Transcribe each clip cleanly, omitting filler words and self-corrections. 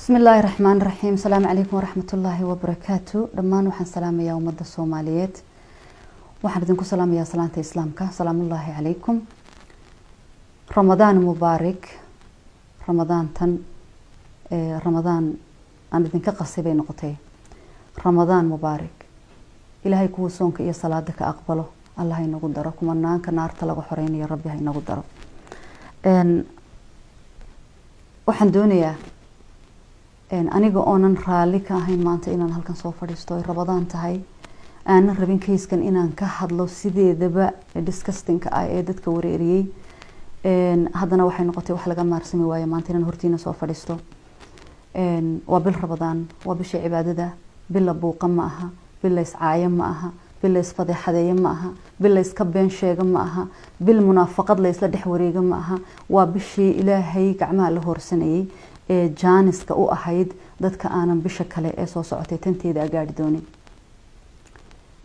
Bismi illaahi raxmaan raxiim. Asalaamu calaykum waraxmatullaahi wabarakaatu. Dhammaan waxaan salaamayaa ummadda Soomaaliyeed. Waxaan idinku salaamayaa salaanta Islaamka, salaamullaahi calaykum. Ramadaan mubaarik. Ramadaantan Ramadaan aan idinka qasay bay noqotay. Ramadaan mubaarik. Ilaahay kuwa soonka iyo salaada ka aqbalo Allah ha inagu daro, kumanaanka naarta laga xoreynayo Rabbi ha inagu daro. Waxaan doonayaa, aniga oonan raalli ka ahayn maanta inaan halkan soo fadhiisto, ay Rabadaan tahay, aanan rabin kayskan inaan ka hadlo sideedaba disgustingka ah ee dadka wareeriyey, haddana waxay noqotay wax laga maarsami waayo maanta inaan hortiina soo fadhiisto. Waa bil Rabadaan, waa bisha cibaadada. Bil la buuqa ma aha, bil la iscaayo ma aha, bil la isfadeexadeeyo ma aha, bil la iska been sheego ma aha, bil munaafaqad la isla dhex wareego ma aha. Waa bishii Ilaahay gacmaha la hoorsanayay ee jaaniska u ahayd dadka aanan bisha kale ee soo socotay tanteeda agaari doonin.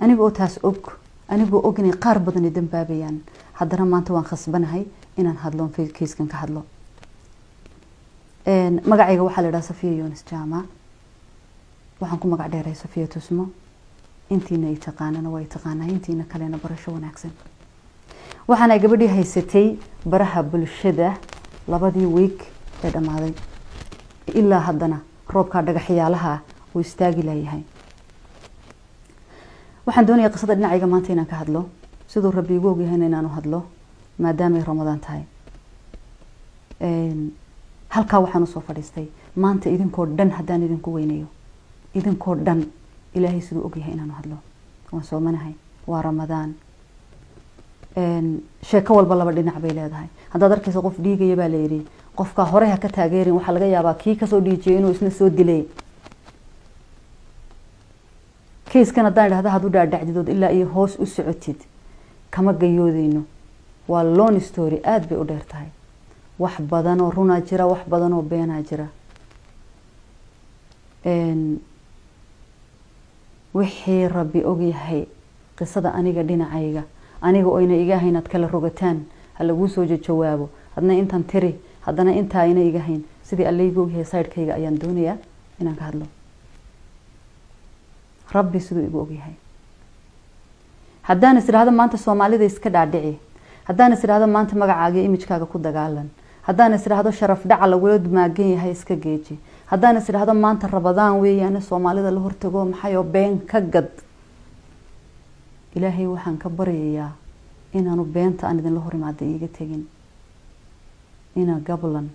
Anigoo taas og, anigoo og inay qaar badani dambaabayaan, haddana maanta waan khasbanahay inaan hadlo, kayskan ka hadlo. Magacayga waxaa la idhaha Safiya Yunis Jaamac, waxaan ku magac dheeray Safiya Tusmo. Intiina ay taqaanana way taqaanaa, intiina kalena barasho wanaagsan. Waxaana gabadhii haysatay baraha bulshada labadii week ee dhammaaday, ilaa haddana roobkaa dhagaxyaalaha uu istaagi layahay. Waxaan doonayaa qisada dhinacayga maanta inaan ka hadlo, siduu Rabbi igu ogyahayna inaanu hadlo, maadaamay Ramadaan tahay. Halkaa waxaan usoo fadhiistay maanta idinkoo dhan haddaan idinku weynayo, idinkoo dhan Ilaahay siduu ogyahay inaanu hadlo. Waan soomanahay, waa Ramadaan. Sheeko walba laba dhinac bay leedahay. Haddaad arkayso qof dhiigaya, baa layidhi, qofka hore ha ka taageerin, waxaa laga yaabaa kii kasoo dhiijiyay inuu isna soo dilay. Kayskan haddaan idhahda had u dhaadhacdidood ilaa iyo hoos u socotid, kama gayoodeyno. Waa long story, aada bay u dheer tahay. Wax badan oo runaa jira, wax badan oo beenaa jira. Wixii Rabbi ogyahay qisada aniga dhinacayga, aniga oyna iga hayn aad kala rogataan, ha laguu soo jawaabo, hadna intan tiri, haddana intaa ayna iga hayn. Sidii Alle igu ogyahay sidekayga ayaan doonayaa inaan ka hadlo, Rabbi siduu igu ogyahay. Haddaan is idhahdo maanta Soomaalida iska dhaadhici, haddaan is idhahdo maanta magacaaga iyo imijkaaga ku dagaalan, haddaan is idhahdo sharaf dhaca lagula maagan yahay iska geeji, haddaan is idhahdo maanta Rabadaan weeyaane Soomaalida la hortago maxayoo been ka gad, Ilaahay waxaan ka baryayaa inaanu beenta aan idinla hor imaada iiga tegin, ina gablan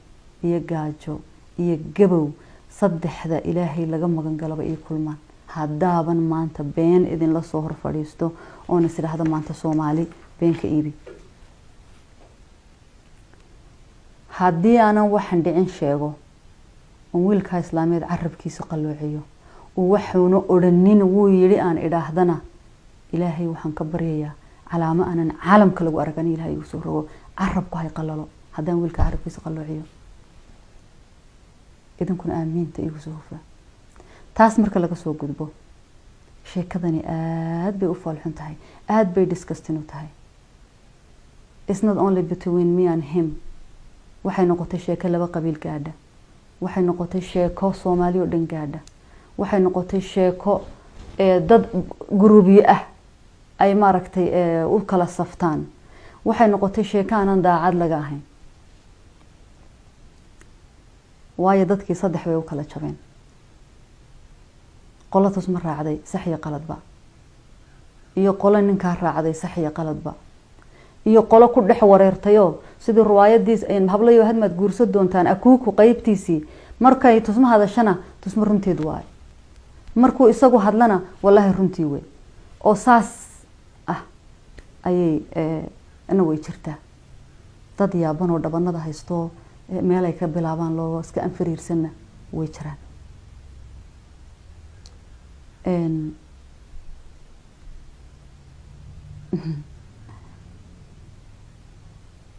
iyo gaajo iyo gabow saddexda Ilaahay laga magan galaba ii kulmaan haddaaban maanta been idinla soo hor fadhiisto oon is idhaahdo maanta Soomaali been ka iibi. Haddii aanan waxan dhicin sheego oon wiilkaa islaameed carabkiisa qalloociyo, uu waxuuna odhanin wuu yidhi aan idhaahdana, Ilaahay waxaan ka baryayaa calaamo aanan caalamka lagu arag ani Ilahay igu soo rogo, carabku hay qalalo haddaan wiilka carabkiisa qalloociyo. Idinkuna aamiinta igu soo hufa. Taas marka laga soo gudbo, sheekadani aada bay u foolxun tahay, aada bay disgusting u tahay. It's not only between me and him. Waxay noqotay sheeko laba qabiil gaadha, waxay noqotay sheeko Soomaali oo dhan gaadha, waxay noqotay sheeko dad guruubyo ah ay maaragtay u kala saftaan, waxay noqotay sheeko aanan daacad laga ahayn, waayo dadkii saddex bay u kala jabeen: qolo Tusma raacday sax iyo qaladba, iyo qolo ninkaa raacday sax iyo qaladba, iyo qolo ku dhex wareertayoo sidii riwaayadiis hablayo hadmaad guursan doontaan akuuku qeybtiisii. Markay Tusmo hadashana Tusmo runteed waayo, markuu isagu hadlana wallaahi runtii wey, oo saas ah ayay ina way jirtaa. Dad yaaban oo dhabanada haystoo meel ay ka bilaabaan loo iska anfariirsanna way jiraan.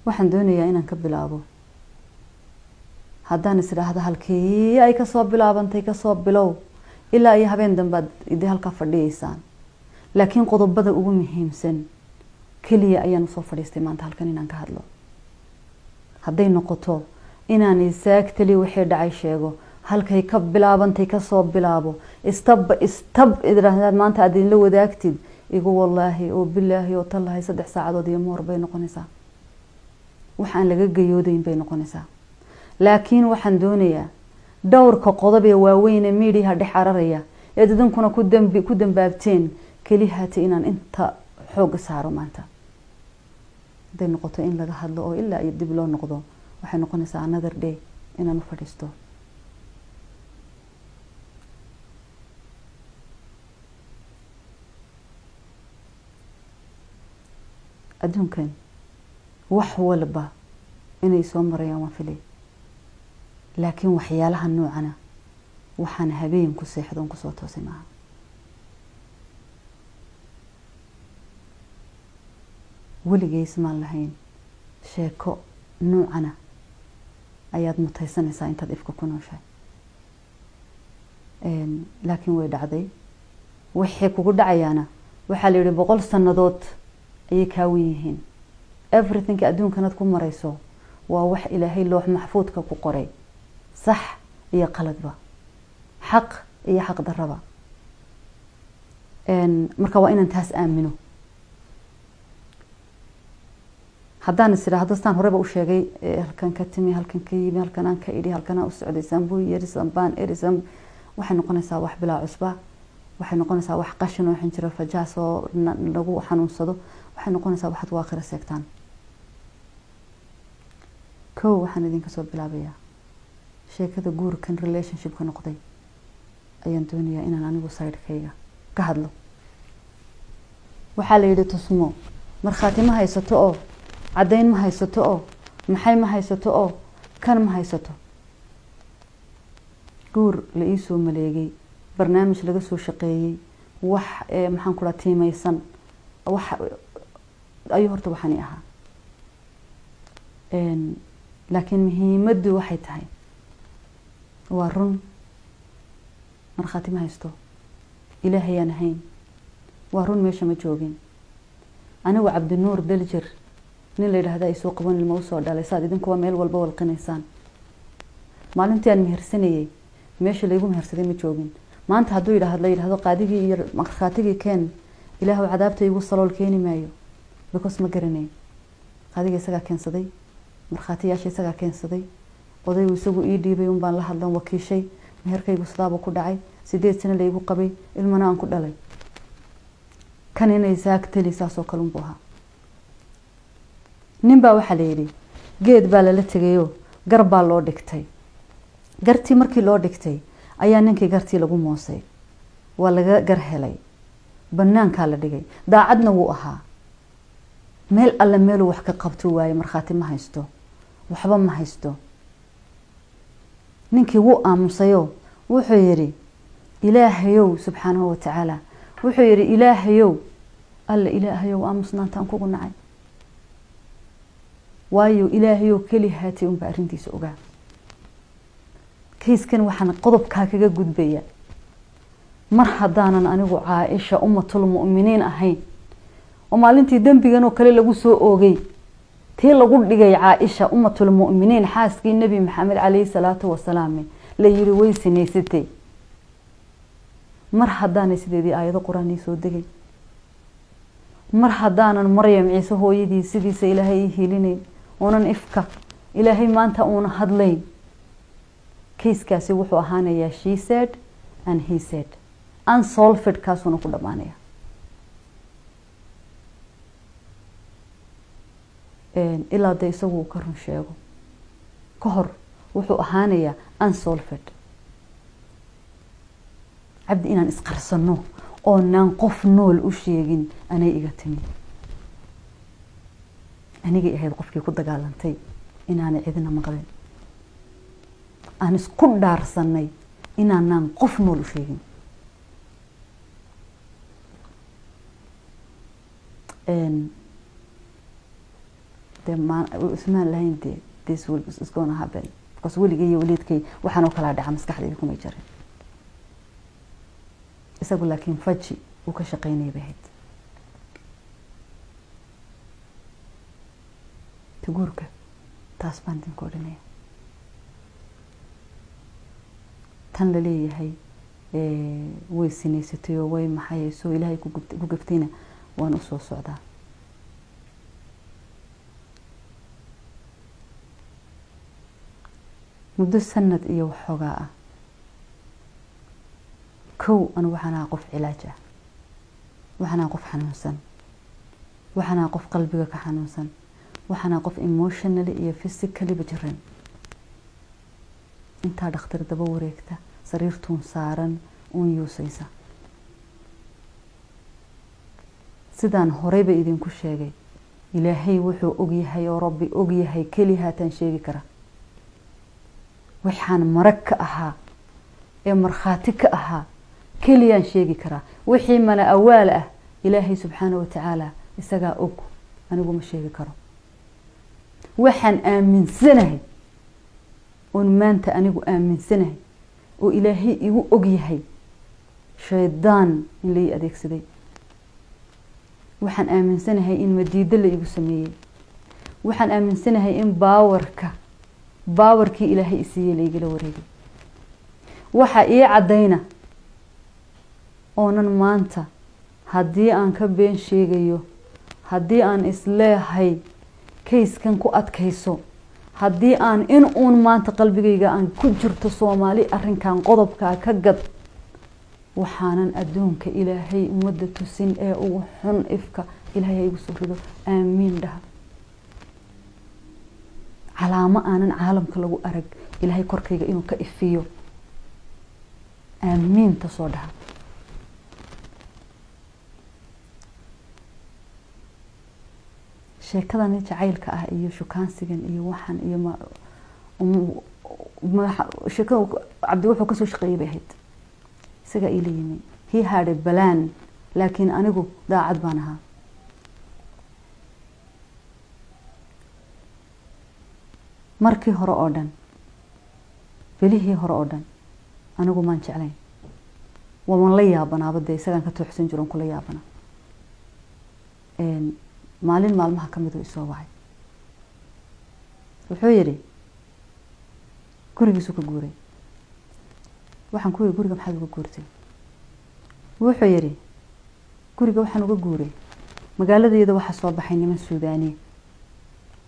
Waxaan doonayaa inaan ka bilaabo, haddaan is idhaahdo halkii ay kasoo bilaabantay kasoo bilow ilaa iyo habeen dambe aad idi halkaa fadhiyeysaan, laakiin qodobada ugu muhiimsan keliya ayaan usoo fadhiistay maanta halkan inaan ka hadlo. Hadday noqoto inaan exactly wixii dhacay sheego, Halkay ka bilaabantay kasoo bilaabo, istabba istab idraahdaad maanta aad idinla wadaagtid igu, wallaahi oo bilaahi oo tallahi, 3 saacadood iyo moor bay noqonaysaa. Waxaan laga gayoodayn bay noqonaysaa. Laakiin waxaan doonayaa dhowrka qodob ee waaweyn ee miidiyaha dhex cararaya eed idinkuna ku dambi ku dambaabteen kelihaata inaan inta xoogga saaro maanta. Hadday noqoto in laga hadlo oo ilaa iyo dib loo noqdo, waxay noqonaysaa another day inaan u fadhiisto. Adduunkan wax walba inay soo marayaan waan filay, laakiin waxyaalaha noocana waxaan habeen ku seexdoon kusoo toosay maaha. Weligeys maan lahayn sheeko noocana ayaad mutaysanaysaa intaad ifka ku nooshahay, laakiin way dhacday. Waxay kugu dhacayaana waxaa la yihi 100 sanadood ayay kaa wen yihiin. Everything adduunkanaad ku marayso waa wax Ilaahay loox maxfuudka ku qoray, sax iyo qaladba, xaq iyo xaq daraba. Marka waa inaan taas aamino. Haddaan is idhaahdo, saan horeba u sheegay, halkan ka timi, halkan ka yimi, halkan aan ka idhi, halkan aan u socday, sanbuu yeri, sanbaan eri, san, waxay noqonaysaa wax bilaa cusba, waxay noqonaysaa wax qashin oo xinjiro fajaas oo lagu xanuunsado, waxay noqonaysaa waxaad ku aakhira seegtaan. Kow, waxaan idinka soo bilaabayaa sheekada guurkan relationshipka noqday ayaan doonayaa inaan anigu sidekayga ka hadlo. Waxaa la yidhi Tusmo markhaati ma haysato oo caddayn ma haysato oo maxay ma haysato oo kan ma haysato. Guur la iisoo maleegay, barnaamij laga soo shaqeeyey, wax maxaan ku dhaha tiimaysan wax ayuu horta waxaani ahaa. Laakiin muhiimaddu waxay tahay, waa run, markhaati ma haysto, Ilaahayaan ahayn. Waa run, meesha ma joogin anigu. Cabdinuur Daljir nin la yidhaahda ay soo qaban, ilma usoo dhalay, saad idinkuwa meel walba walqinaysaan. Maalintii aan mehersanayey meesha laygu mehersaday ma joogin. Maanta hadduu yidhaahdo, la yidhahdo qaadigii iyo markhaatigii keen, Ilaahu cadaabta igu salool, keeni maayo, because ma garanayn. Qaadiga isagaa keensaday, markhaatiyaasha isagaa keensaday, odaygu isagu ii dhiibay un baan la hadlan wakiishay. Meherkaygu sidaabuu ku dhacay, 8 sano laygu qabay, ilmana aan ku dhalay. Kan inay saagtali saasoo kale unbuu ahaa. Nin baa waxaa la yidhi geed baa lala tegayo, gar baa loo dhigtay. Gartii markii loo dhigtay ayaa ninkii gartii lagu moosay, waa laga gar helay, banaankaa la dhigay. Daacadna wuu ahaa. Meel alle meeluu wax ka qabto waaye, markhaati ma haysto, waxba ma haysto. Ninkii wuu aamusayo, wuxuu yidhi Ilaahayow subxaanahu watacaala, wuxuu yidhi Ilaahayow, alla Ilaahayow, aamusnaantaan kugu nacay, waayo Ilaahayow keli haatay unbaa arrintiisa ogaa. Kayskan waxaan qodobkaa kaga gudbaya, mar haddaanan anigu Caaisha ummatul mu'miniin ahayn oo maalintii dembigan oo kale lagu soo oogay tii lagu dhigay Caaisha ummatul mu'miniin, xaaskii Nebi Maxamed caleyhi salaatu wasalaam, la yiri way sinaysatay, mar haddaanay sideedii aayado qur-aan ii soo degay, mar haddaanan Maryam Ciise hooyadii sidiisa Ilaahay ii helinayn, oonan ifka Ilaahay maanta uuna hadlayn, kayskaasi wuxuu ahaanayaa she said and he said, unsolved, kaasuuna ku dhamaanaya ilaa dee isagu uu ka run sheego. Ka hor wuxuu ahaanayaa unsolved. Cabdi inaan isqarsano oonaan qof nool u sheegin anay iga timi. Anigay ahayd qofkii ku dagaalantay inaanay cidina maqlin, aan isku dhaarsanay inaanaan qof nool u sheegin. De ismaan lahayn de this will is gonna happen, because weligay iyo waliidkay waxaan oo kalaa dhaca maskaxdayda kumay jirin. Isagu laakiin faji uu ka shaqeynaya bay ahayd. Taguurka taas baan idinku odhanaya. Tan la leeyahay way sinaysatay oo way maxayayso, Ilaahay ku gaftayna, waan usoo socdaa. Muddo sanad iyo waxoogaa ah, kow, anu waxaan ahaa qof cilaaj ah, waxaan ahaa qof xanuunsan, waxaan ahaa qof qalbiga ka xanuunsan, waxaan ahaa qof emotionally iyo physically ba jiran. Intaa dhakhtar daba wareegta, sariirtuun saaran uun yuusaysa. Sidaan horeyba idinku sheegay, Ilaahay wuxuu ogyahay oo Rabbi ogyahay keli haataan sheegi kara. Waxaan marag ka ahaa ee markhaati ka ahaa keliyaan sheegi karaa. Wixii mana awaal ah, Ilaahay subxaana watacaala isagaa og, anigu ma sheegi karo. Waxaan aaminsanahay oon maanta anigu aaminsanahay oo Ilaahay igu ogyahay shaydaan in lai adeegsaday. Waxaan aaminsanahay in madiido la igu sameeyey. Waxaan aaminsanahay in baawarkii Ilaahay isiiyey la igala wareegay. Waxa ii caddayna oonan maanta haddii aan ka been sheegayo, haddii aan isleehay kayskan ku adkayso, haddii aan in uun maanta qalbigayga aan ku jirto Soomaali arrinkan qodobkaa ka gad, waxaanan adduunka Ilaahay ummadda tusin ee ugu xun ifka Ilaahay ha igu soo rido, aamiin dhaha. Calaamo aanan caalamka lagu arag Ilaahay korkayga inuu ka ifiyo, aamiinta soo dhaha. Sheekadan jacaylka ah iyo shukaansigan iyo waxan iyo sheekada Cabdi wuxuu kasoo shaqeeyay bay ahayd. Isagaa iila yimi, he had a plan, laakiin anigu daacad baan ahaa. Markii hore oo dhan, bilihii hore oo dhan, anigu maan jeclayn, waan la yaabanaaba dee, isagaan ka tooxsan jiro kula yaabana. Maalin maalmaha ka mid uu isoo wacay, wuxuu yidhi gurigiisuu ka guuray. Waxaan ku yidhi, "Guriga maxaad uga guurtay?" Wuxuu yidhi, "Guriga waxaan uga guuray, magaaladayda waxaa soo baxay niman Suudaaniya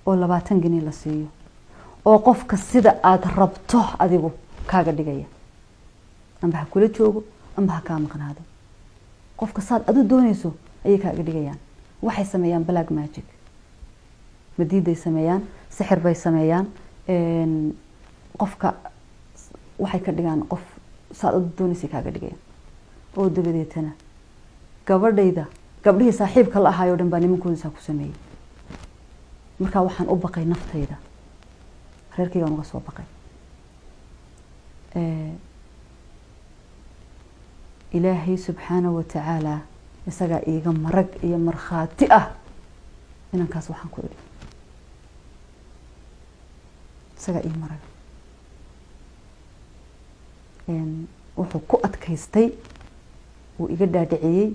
oo 20 geni la siiyo oo qofka sida aada rabto adigu kaaga dhigaya, amba ha kula joogo amba ha kaa maqnaado, qofka saad adu doonayso ayay kaaga dhigayaan. Waxay sameeyaan black magic, madiiday sameeyaan, sixir bay sameeyaan, qofka waxay ka dhigaan qof saad adu doonaysay kaaga dhigayaan. Oo dabadeetana gabadhayda, gabdhihii saaxiibka la ahaayoo dhan baa nimankooda saa ku sameeyey. Markaa waxaan u baqay naftayda, reerkaygaan uga soo baqay." Ilaahay subxaana wa tacaala isagaa iiga marag iyo markhaati ah inankaas waxaan ku idhi, isagaa ii marag. Wuxuu ku adkaystay, wuu iga dhaadhiciyey,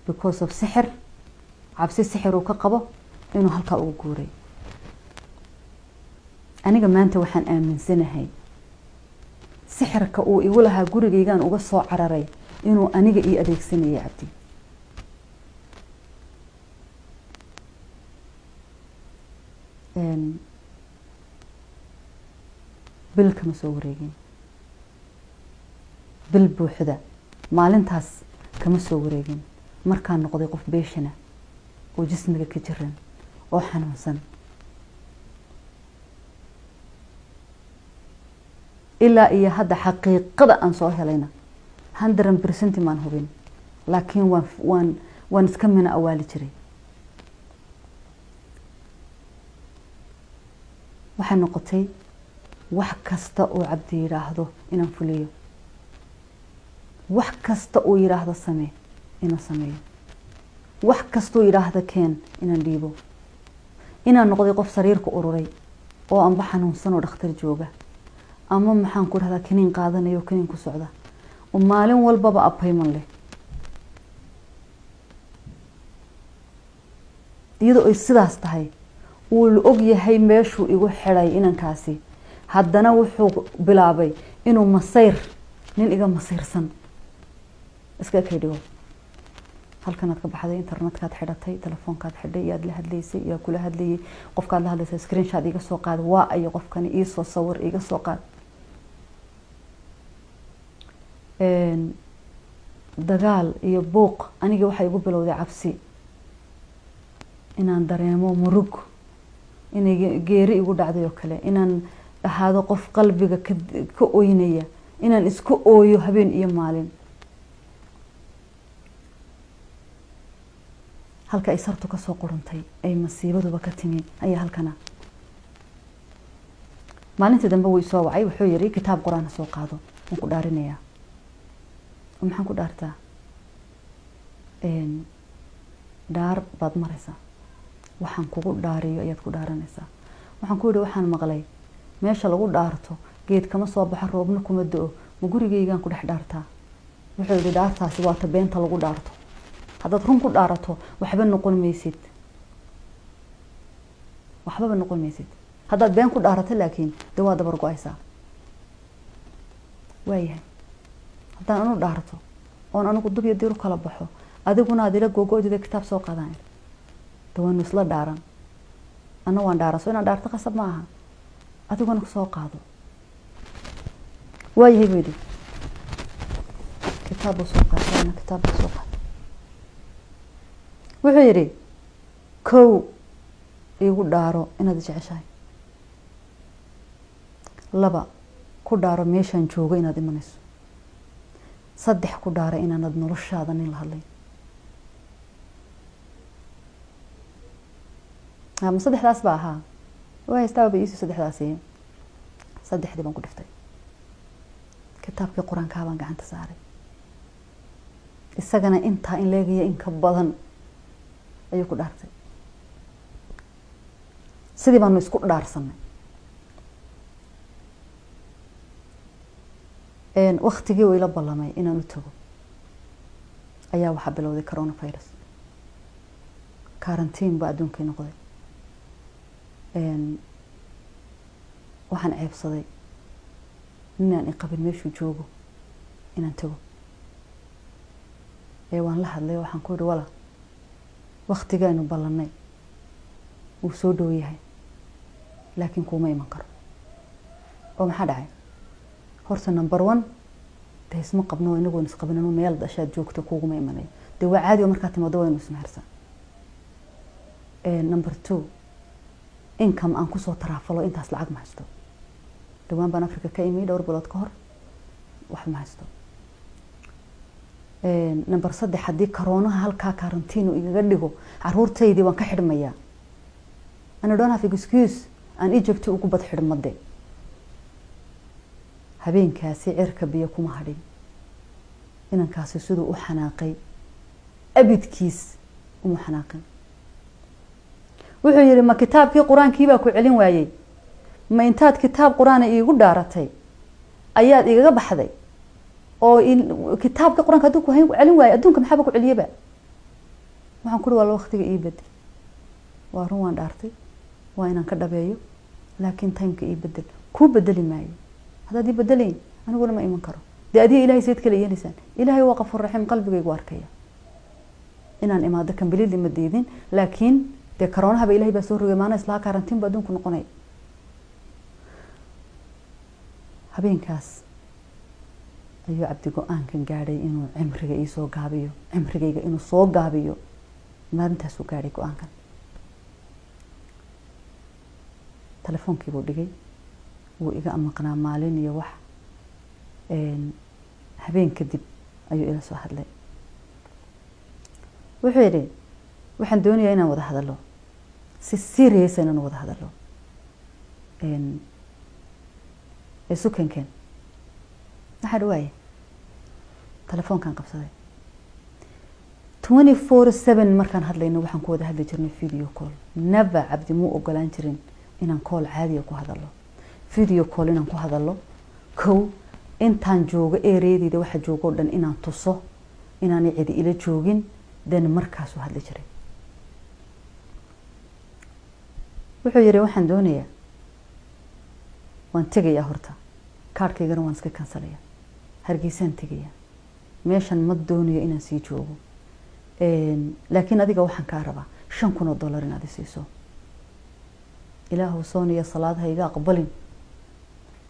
because of sixir, cabsi sixir uu ka qabo, inuu halkaa ugu guuray. Aniga maanta waxaan aaminsanahay sixirka uu igu lahaa gurigaygaan uga soo cararay inuu aniga ii adeegsanayay Cabdi. Bil kama soo wareegin, bil buuxda maalintaas kama soo wareegin markaan noqday qof beeshana oo jismiga ka jiran oo xanuunsan. Ilaa iyo hadda xaqiiqada aan soo helayna 100% maan hubin, laakiin waan iska mina awaali jiray. Waxay noqotay wax kasta oo Cabdi yidhaahdo inaan fuliyo, wax kasta uu yidhaahdo samee inaan sameeyo, wax kastuu yidhaahdo keen inaan dhiibo, inaan noqday qof sariirka ururay oo amba xanuunsan oo dhakhtar jooga ama maxaan ku dhahdaa kaniin qaadanayo, kaniin ku socda oo maalin walbaba appointment leh. Iyadoo ay sidaas tahay, uu la og yahay meeshuu igu xidhay inankaasi, haddana wuxuu bilaabay inuu masayr Nin iga masiirsan iska kay dhigo. Halkanaad ka baxday, internetkaad xidhatay, telefoonkaad xidhay, yaad la hadlaysay, yaa kula hadlayay, qofkaad la hadlaysay screenshot iga soo qaad, waa ayo qofkani, iisoo sawir iga soo qaad. Dagaal iyo buuq aniga waxay igu bilowday cabsi, inaan dareemo murug, inay geeri igu dhacday oo kale, inaan ahaado qof qalbiga ka oynaya, inaan isku ooyo habeen iyo maalin. Halka ay sartu kasoo quruntay ay masiibaduba ka timi ayaa halkana. Maalintii dambe wuu isoo wacay, wuxuu yiri kitaab qur-aan ha soo qaado, waan ku dhaarinayaa. Maxaan ku dhaartaa? Dhaar baad maraysaa, waxaan kugu dhaariyo ayaad ku dhaaranaysaa. Waxaan ku yidhi waxaan maqlay meesha lagu dhaarto geed kama soo baxo, roobna kuma do-o, ma gurigeygaan ku dhex dhaartaa? Wuxuu yidhi dhaartaasi waa ta beenta lagu dhaarto, haddaad run ku dhaarato waxba noqon maysid, waxbaba noqon maysid. Haddaad been ku dhaarato laakiin dee waa dabar go-aysaa. Waayahay, haddaan anu dhaarto oon anigu dub iyo diir u kala baxo, adiguna aad ila googo-dida kitaab soo qaadaan, de waanu isla dhaaran, ana waan dhaaran, soo inaan dhaarto qasab ma aha, adiguna soo qaado. Waayahay buu yidhi, kitaab buu soo qaatay, ana kitaab buu soo qaatay. Wuxuu yidhi kow iigu dhaaro inaad jeceshahay, 2 ku dhaaro meeshaan joogo inaad imanayso, 3 ku dhaaro inaanad noloshaada nin la hadlayn. Ma saddexdaas ba ahaa? Waa haystaaba iisii saddexdaasi. 3dii baan ku dhiftay, kitaabkii qur-aankaa baan gacanta saaray, isagana intaa in leegaya in ka badan ayuu ku dhaartay. Sidii baanu isku dhaarsanay. Waktigii uu ila ballamay inaan u tago ayaa waxaa bilowday coronavirus, quarantine baa adduunkii noqday. Waxaan ceebsaday ninaan iqabin meeshuu joogo inaan tago. Waan la hadlay, waxaan ku yihi wala waktigaaynu ballanay wuu soo dhow yahay, laakiin kuuma iman karo. Oo maxaa dhacay? Horta number 1 dee isma qabno, inagoon isqabin meel dashaad joogto kuuguma imanayo, dee waa caadi oo markaa timaado waynu ismehersan. Number 2 income aan kusoo taraafalo intaas lacag ma haysto, dhawaan baan Africa ka imi dhowr bilood ka hor, wax ma haysto. Number 3 haddii karoonaha halkaa karantiinu igaga dhigo caruurtaydii waan ka xidhmayaa, and I don't have excuse aan Egypt ugu bad xidhmade. Habeenkaasi cirka biyo kuma hadhin, inankaasi siduu u xanaaqay abidkiis uma xanaaqin. Wuxuu yidhi ma kitaabkii qur-aankii baa ku celin waayey? Ma intaad kitaab qur-aana iigu dhaaratay ayaad igaga baxday? Oo kitaabka qur-aanka hadduu ku celin waayey adduunka maxaaba ku celiyaba? Waxaan ku uhi waa waqtiga ii bedel, waa run waan dhaartay, waa inaan ka dhabeeyo, laakiin timeka ii bedel. Kuu bedeli maayo, haddaad ii bedelayn aniguna ma iman karo. Dee adiga ilahay sayd kala yeelaysaan, ilaahay waa qafuur raxiim, qalbigaygu arkaya inaan imaado completely ma diidin, laakiin dee karoonahaba ilahay baa soo rogay, maana islaha karantiin ba adduunku noqonaya. Habeenkaas ayuu Cabdi go-aankan gaadhay inuu cimriga iisoo gaabiyo, cimrigayga inuu soo gaabiyo, maalintaasuu gaadhay go-aankan. Telefonkii buu dhigay, wuu iga amaqnaa maalin iyo wax. Habeen kadib ayuu ila soo hadlay, wuxuu yidhi waxaan doonayaa inaan wada hadallo, si serious inaan wada hadallo, isu keenkeen. Waxaa dhawaaye telefoonkan qabsaday 24/7. Markaan hadlayno waxaan ku wada hadli jirnay video call. Never Cabdi muu ogolaan jirin inaan call caadiya ku hadallo, video call inaan ku hadallo. Kow intaan joogo ereydeyda waxa joogo o dhan inaan tuso inaanay cidi ila joogin, then markaasuu hadli jiray. Wuxuu yidhi waxaan doonayaa, waan tegayaa horta, kaarhkaygana waan iska kansalaya, Hargeysaan tegaya, meeshan ma doonayo inaan sii joogo, laakiin adiga waxaan kaa rabaa $5,000 inaad isiiso. Ilaahu sooniya salaad ha iga aqbalin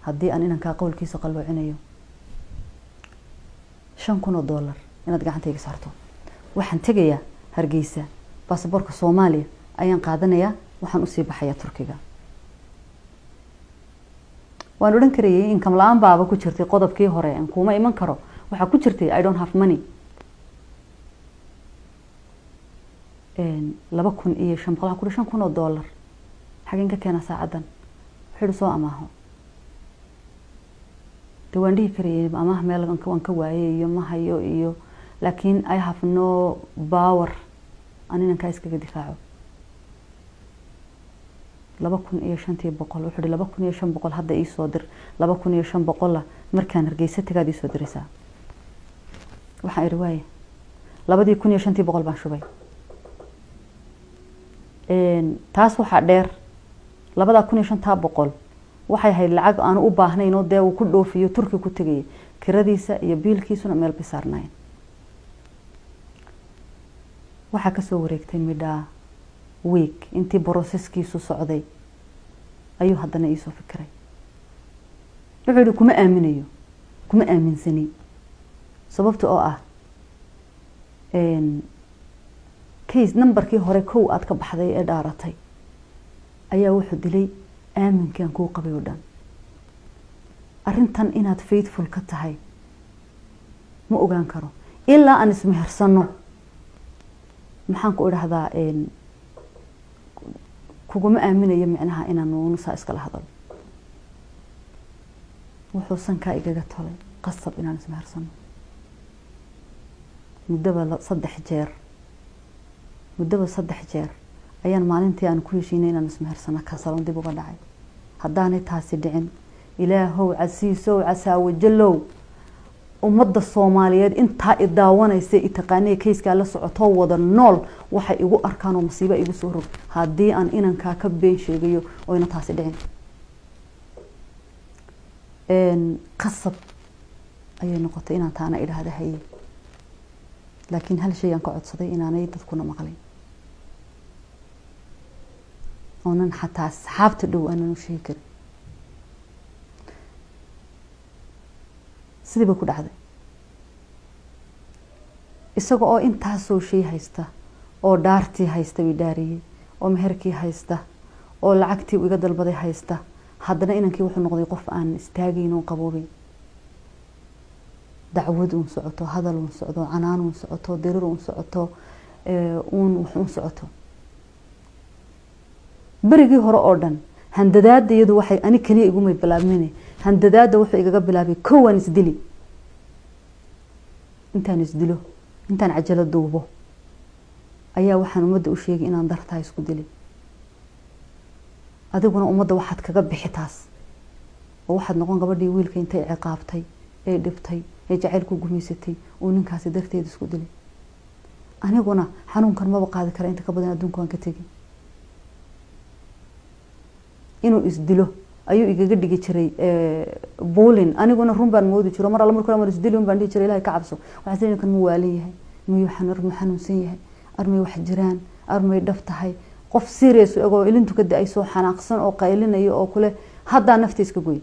haddii aan inankaa qowlkiisa qalloocinayo. $5,000 inaad gacantayga saarto. Waxaan tegayaa Hargeysa, baasaboorka Soomaaliya ayaan qaadanayaa, waxaan usii baxayaa Turkiga. Waan odhan karayay income la-aan baaba ku jirtay qodobkii hore, aan kuma iman karo waxaa ku jirtay I don't have money. 2,500 waxaan ku $5,000 xageen ka keenaa saacaddan? Wuxuu yihi soo amaaho. De waan dhihi karayay amaah meel waan ka waayay iyo ma hayo iyo, laakiin I have no power aan inankaa iskaga difaaco. 2,500 wuxuu ihi, 2,500 hadda iisoo dir, 2,500-la markaan Hargeysa tagaad iisoo diraysaa. Waxaan ihi waaye. 2,500 baan shubay. Taas waxaa dheer, 2,500 waxay ahayd lacag aanu u baahnayn oo dee uu ku dhoofiyo Turki ku tegayay, kiradiisa iyo biilkiisuna meel bay saarnaayeen. Waxaa kasoo wareegtay midhaa week intii process-kiisu socday ayuu haddana iisoo fikiray. Wuxuu yihi kuma aaminayo, kuma aaminsani, sababta oo ah case number-kii hore kow aad ka baxday ee dhaaratay ayaa wuxuu dilay aaminkaan kuu qabay oo dhan. Arrintan inaad faithful ka tahay ma ogaan karo ilaa aan ismehersano. Maxaan ku idhahdaa, kuguma aaminayo micnaha inaan nuunusaa iskala hadalo. Wuxuu sankaa igaga tolay qasab inaan ismehersano. Muddaba 3 jeer, muddaba 3 jeer ayaan maalintii aan ku heshiinay inaan ismehersano kasalon dib uga dhacay. Haddaanay taasi dhicin, Ilaahow casiisow casaawajalow, ummadda Soomaaliyeed intaa i daawanaysa, i taqaanay, case-kaa la socotoo wada nool, waxay igu arkaan oo masiiba igu soo rog haddii aan inankaa ka been sheegayo oyna taasi dhicin. Qasab ayay noqotay inaan taana idhaahda haye, laakiin hal shay aan ka codsaday, inaanay dadkuna maqlin oonan xataa asxaabta dhow aanan u sheegi karin. Sidii bay ku dhacday. Isaga oo intaasoo shay haysta, oo dhaartii haysta bay dhaariyey, oo meherkii haysta, oo lacagtii uu iga dalbaday haysta, haddana inankii wuxuu noqday qof aan istaagayn oon qaboobeyn. Dacwad uun socoto, hadal uun socdo, canaan uun socoto, dirir uun socoto, uun wax uun socoto. Berigii hore oo dhan handadaada iyadu waxay ani keliya igumay bilaabmin. Handadaada wuxuu igaga bilaabay kow waan isdili, intaan isdilo, intaan cajalo duubo ayaa waxaan ummadda u sheegay inaan dartaa isku dili. Adiguna ummadda waxaad kaga bixi taas oo waxaad noqon gabadhii wiilka intay ciqaabtay ee dhibtay ee jacaylku gumaysatay uu ninkaasi darteed isku dilay. Aniguna xanuunkan maba qaadi kara, inta ka badan adduunka waan ka tegi. Inuu isdilo ayuu igaga dhigi jiray bullying, aniguna run baan moodi jiro. Mar alla marka mar isdili un baan dhihi jiray, Ilahay ka cabso. Waxaan is ninkan mu waalan yahay, miyuu xanuun, xanuunsan yahay, armay wax jiraan, armay dhab tahay? Qof serious egoo ilintu ka da-ay, soo xanaaqsan oo qaylinayo oo kule haddaa nafta iska goy.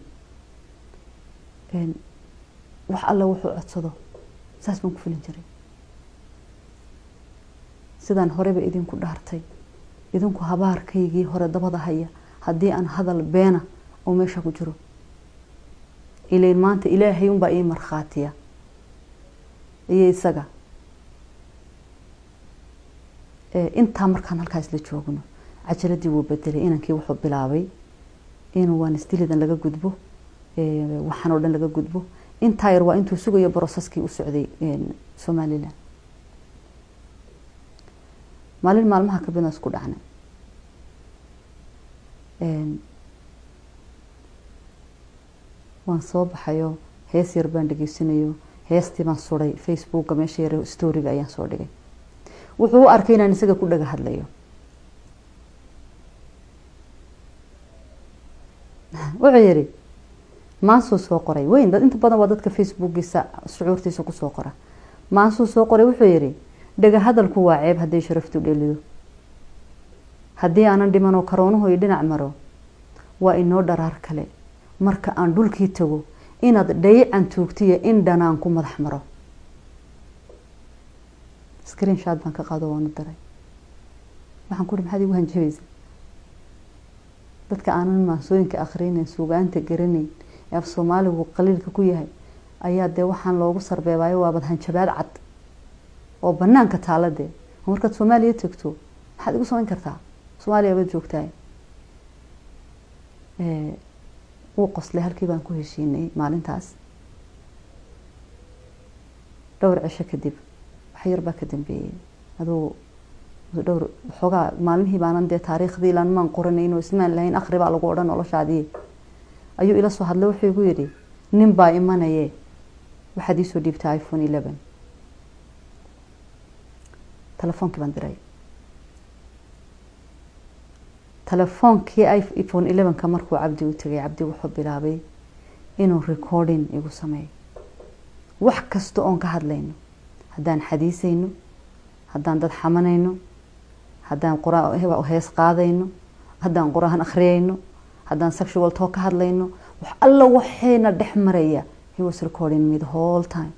Wax alla wuxuu codsado saas baan ku filin jiray. Sidaan horeba idinku dhaartay, idinku habaarkaygii hore dabada haya haddii aan hadal beena oo meesha ku jiro. Ilayn maanta Ilaahay unbaa ii markhaatiya iyo isaga. Intaa markaan halkaa isla joogno, cajaladii wuu bedelay inankii. Wuxuu bilaabay inuu waan isdilidan laga gudbo, waxaan oo dhan laga gudbo. Intaa yar waa intuu sugayo process-kii u socday Somaliland. Maalin maalmaha kamidna isku dhacnay. Waan soo baxayo, hees yar baan dhegeysanayo, heestii baan suray Facebooka, meesha yar story-ga ayaan soo dhigay. Wuxuu u arkay inaan isaga ku dhaga hadlayo. Wuxuu yihi, Maansuu soo qoray weyn. Dad inta badan waa dadka Facebookiisa shucuurtiisa kusoo qora. Maansuu soo qoray, wuxuu yihi: "Dhega hadalku waa ceeb hadday sharaftu dhelido. Haddii aanan dhimanoo karoonuhu i dhinac maro, waa inoo dharaar kale. Marka aan dhulkii tago, inaad dhayican tuugtiyo in dhanaan ku madax maro." Screenshot baan ka qaado, waanu diray. Waxaan ku uhi: "Maxaad igu hanjabaysa?" Dadka aanan maansooyinka akrinayn, suugaanta garanayn, ee af Soomaaligu qaliilka ku yahay ayaa dee waxaan loogu sarbeebaayo. Waabad hanjabaad cad oo banaanka taala. Dee markaad Soomaaliya tegto maxaad igu samayn kartaa? Soomaaliya baad joogtahay. Wuu qoslay. Halkii baan ku heshiinay maalintaas. Dhowr cisho kadib, wax yar baa ka dambeeyey, aduu dhowr waxoogaa maalmihii baanan dee taariikhdii ilaan maan qoranayn oo ismaan lahayn akhri baa lagu odhan noloshaadii, ayuu ila soo hadlay. Wuxuu igu yidhi: "Nin baa imanaye, waxaad iisoo dhiibtay iPhone 11." Telefoonkii baan diray. Telefoonkii iPhone 11-ka markuu Cabdi u tegay, Cabdi wuxuu bilaabay inuu recording igu sameeyo wax kasta oon ka hadlayno, haddaan xadiisayno, haddaan dad xamanayno, haddaan quraan hees qaadayno, haddaan qur-aan akhriyayno, haddaan sexual talk ka hadlayno, wax alla waxayna dhex maraya. He was recording me the whole time.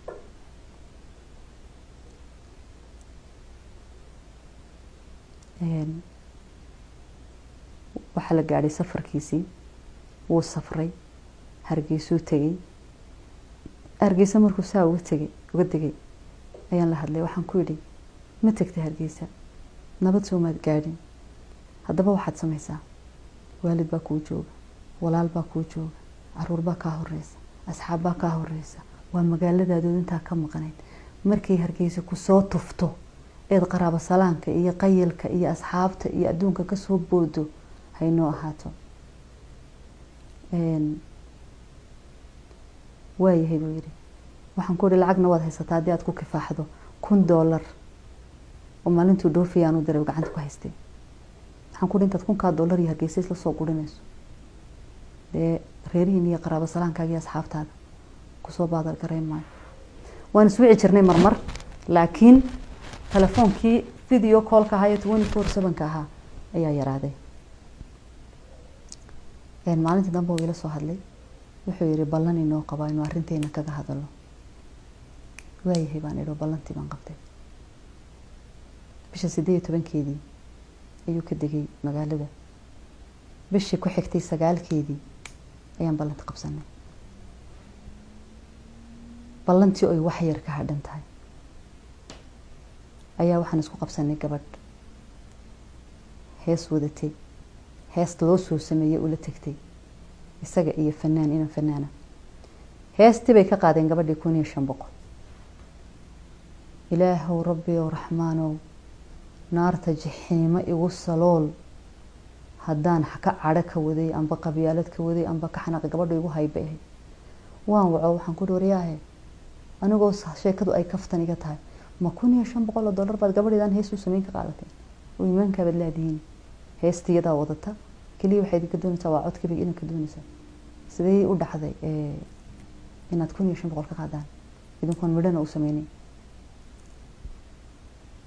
Waxaa la gaadhay safarkiisii. Wuu safray, Hargeysuu tegey. Hargeysa markuu saa uga tegay, uga degay, ayaan la hadlay. Waxaan ku yidhi: "Ma tegtay Hargeysa? Nabad soo maad gaadhin? Haddaba waxaad samaysaa, waalid baa kuu jooga, walaal baa kuu jooga, caruur baa kaa horeysa, asxaab baa kaa horeysa, waa magaaladaadooda intaa ka maqnayd. Markay Hargeysa kusoo tufto eed qaraabo salaanka iyo qayilka iyo asxaabta iyo adduunka kasoo boodo, haynoo ahaato." "Waayahay," buu yidhi. Waxaan ku ihi: "Lacagna waad haysataa haddii aad ku kifaaxdo." $1000 oo maalintuu dhoofayaan u diray gacanta ku haystay. Waxaan ku ihi: "Intaad kunkaa dollar iyo Hargeysa isla soo gurinayso, dee reerihiin iyo qaraabo salaankaaga iyo asxaabtaada kusoo baadal garayn maayo." Waan iswici jirnay marmar, laakiin telefoonkii video callka ahaa ee 24/7-ka ahaa ayaa yaraaday. Maalintii dambe uu ila soo hadlay. Wuxuu yihi: "Ballan inoo qabaa inuu arrinteena kaga hadalo." "Waayahay," baan idho. Ballantii baan qabtay. Bisha 18-keedii ayuu ka degay magaalada. Bishii ku xigtay 9-keedii ayaan ballanta qabsanay. Ballantii oy wax yar ka hadhan tahay ayaa waxaan isku qabsanay gabadh hees wadatay, hees loo soo sameeyey ula tegtay isaga iyo fanaan, inan fanaana. Heestii bay ka qaadeen gabadhii 1500. Ilaahow, Rabbiyow, Raxmaanow, naarta jaxiimo igu salool haddaan ka cadho ka waday amba qabyaalad ka waday amba ka xanaaqay. Gabadha igu haybay ahayd. Waan waco. Waxaan ku waryaahe, anigoo sheekadu ay kaftan iga tahay, ma $1500 baad gabadheedaan hees u sameyn ka qaadateen oo iimaankaabaad laadihiin? Heestiyadaa wadata keliya waxay idinka doonaysaa, waa codkiibay idinka doonaysaa. Sidee u dhacday inaad 1500 ka qaadaan idinkoon midhana u sameynay?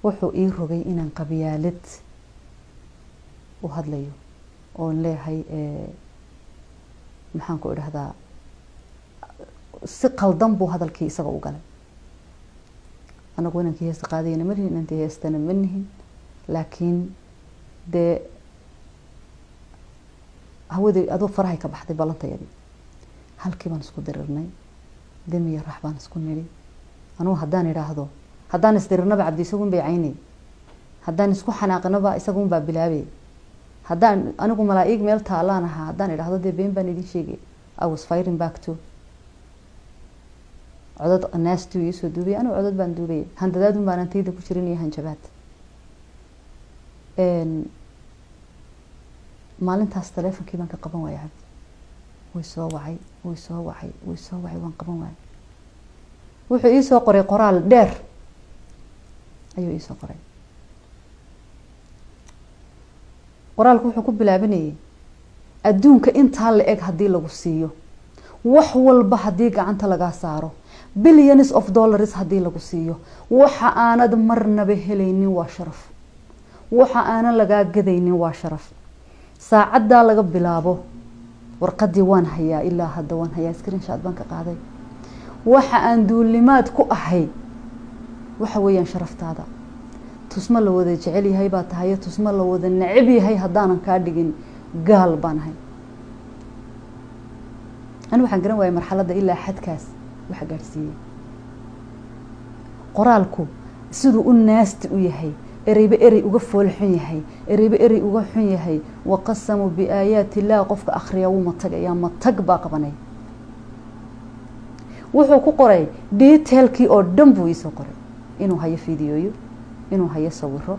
Wuxuu ii rogay inaan qabyaalad u hadlayo oon leeyahay, maxaan ku idhahdaa, si qaldan buu hadalkii isaga u galay. Anagu inankii heesta qaadayana ma nihin, inantii heestana ma nihin, laakiin dee hawadii adoo farahay ka baxday ballantayadii. Halkii baan isku dirirnay, demiya rax baan isku nidhi. Anugu haddaan idhaahdo, haddaan isdirirnaba Cabdi isagun bay caynay, haddaan isku xanaaqnaba isagun baa bilaabay. Haddaan anigu malaa-ig meel taalaan ahaa, haddaan idhaahdo dee been baan idin sheegay. I was firing back to codad naastuu iisoo duubay. Anigu codad baan duubay, handadaadun baanan tayda ku jirin iyo hanjabaad. Maalintaas taleefonkii baan ka qaban waayay Cabdi. Way soo wacay, way soo wacay, way soo wacay, waan qaban waayay. Wuxuu iisoo qoray qoraal dheer ayuu iisoo qoray. Qoraalku wuxuu ku bilaabanayay: "Adduunka intaa la eg haddii lagu siiyo, Wax walba haddii gacanta lagaa saaro, billions of dollars haddii lagu siiyo, waxa aanad marnaba helaynin waa sharaf, waxa aanan lagaa gadaynin waa sharaf. Saacaddaa laga bilaabo warqadii waan hayaa, ilaa hadda waan hayaa, screenshot baan ka qaaday. Waxa aan duulimaad ku ahay waxa weeyaan sharaftaada. Tusmo la wada jecel yahay baa tahay, tusmo la wada neceb yahay haddaanan kaa dhigin gaal baan ahay. Ani waxaan garan waayay marxaladda ilaa xadkaas waxa gaadhsiiyey. Qoraalku siduu u naasti u yahay, ereyba erey uga fool xun yahay, ereyba erey uga xun yahay. Waqasamuu biaayaati illaah, qofka akhriya wuu matagayaa, matag baa qabanay. Wuxuu ku qoray detailkii oo dhan buu iisoo qoray, inuu hayo fiidiyooyo, inuu hayo sawiro,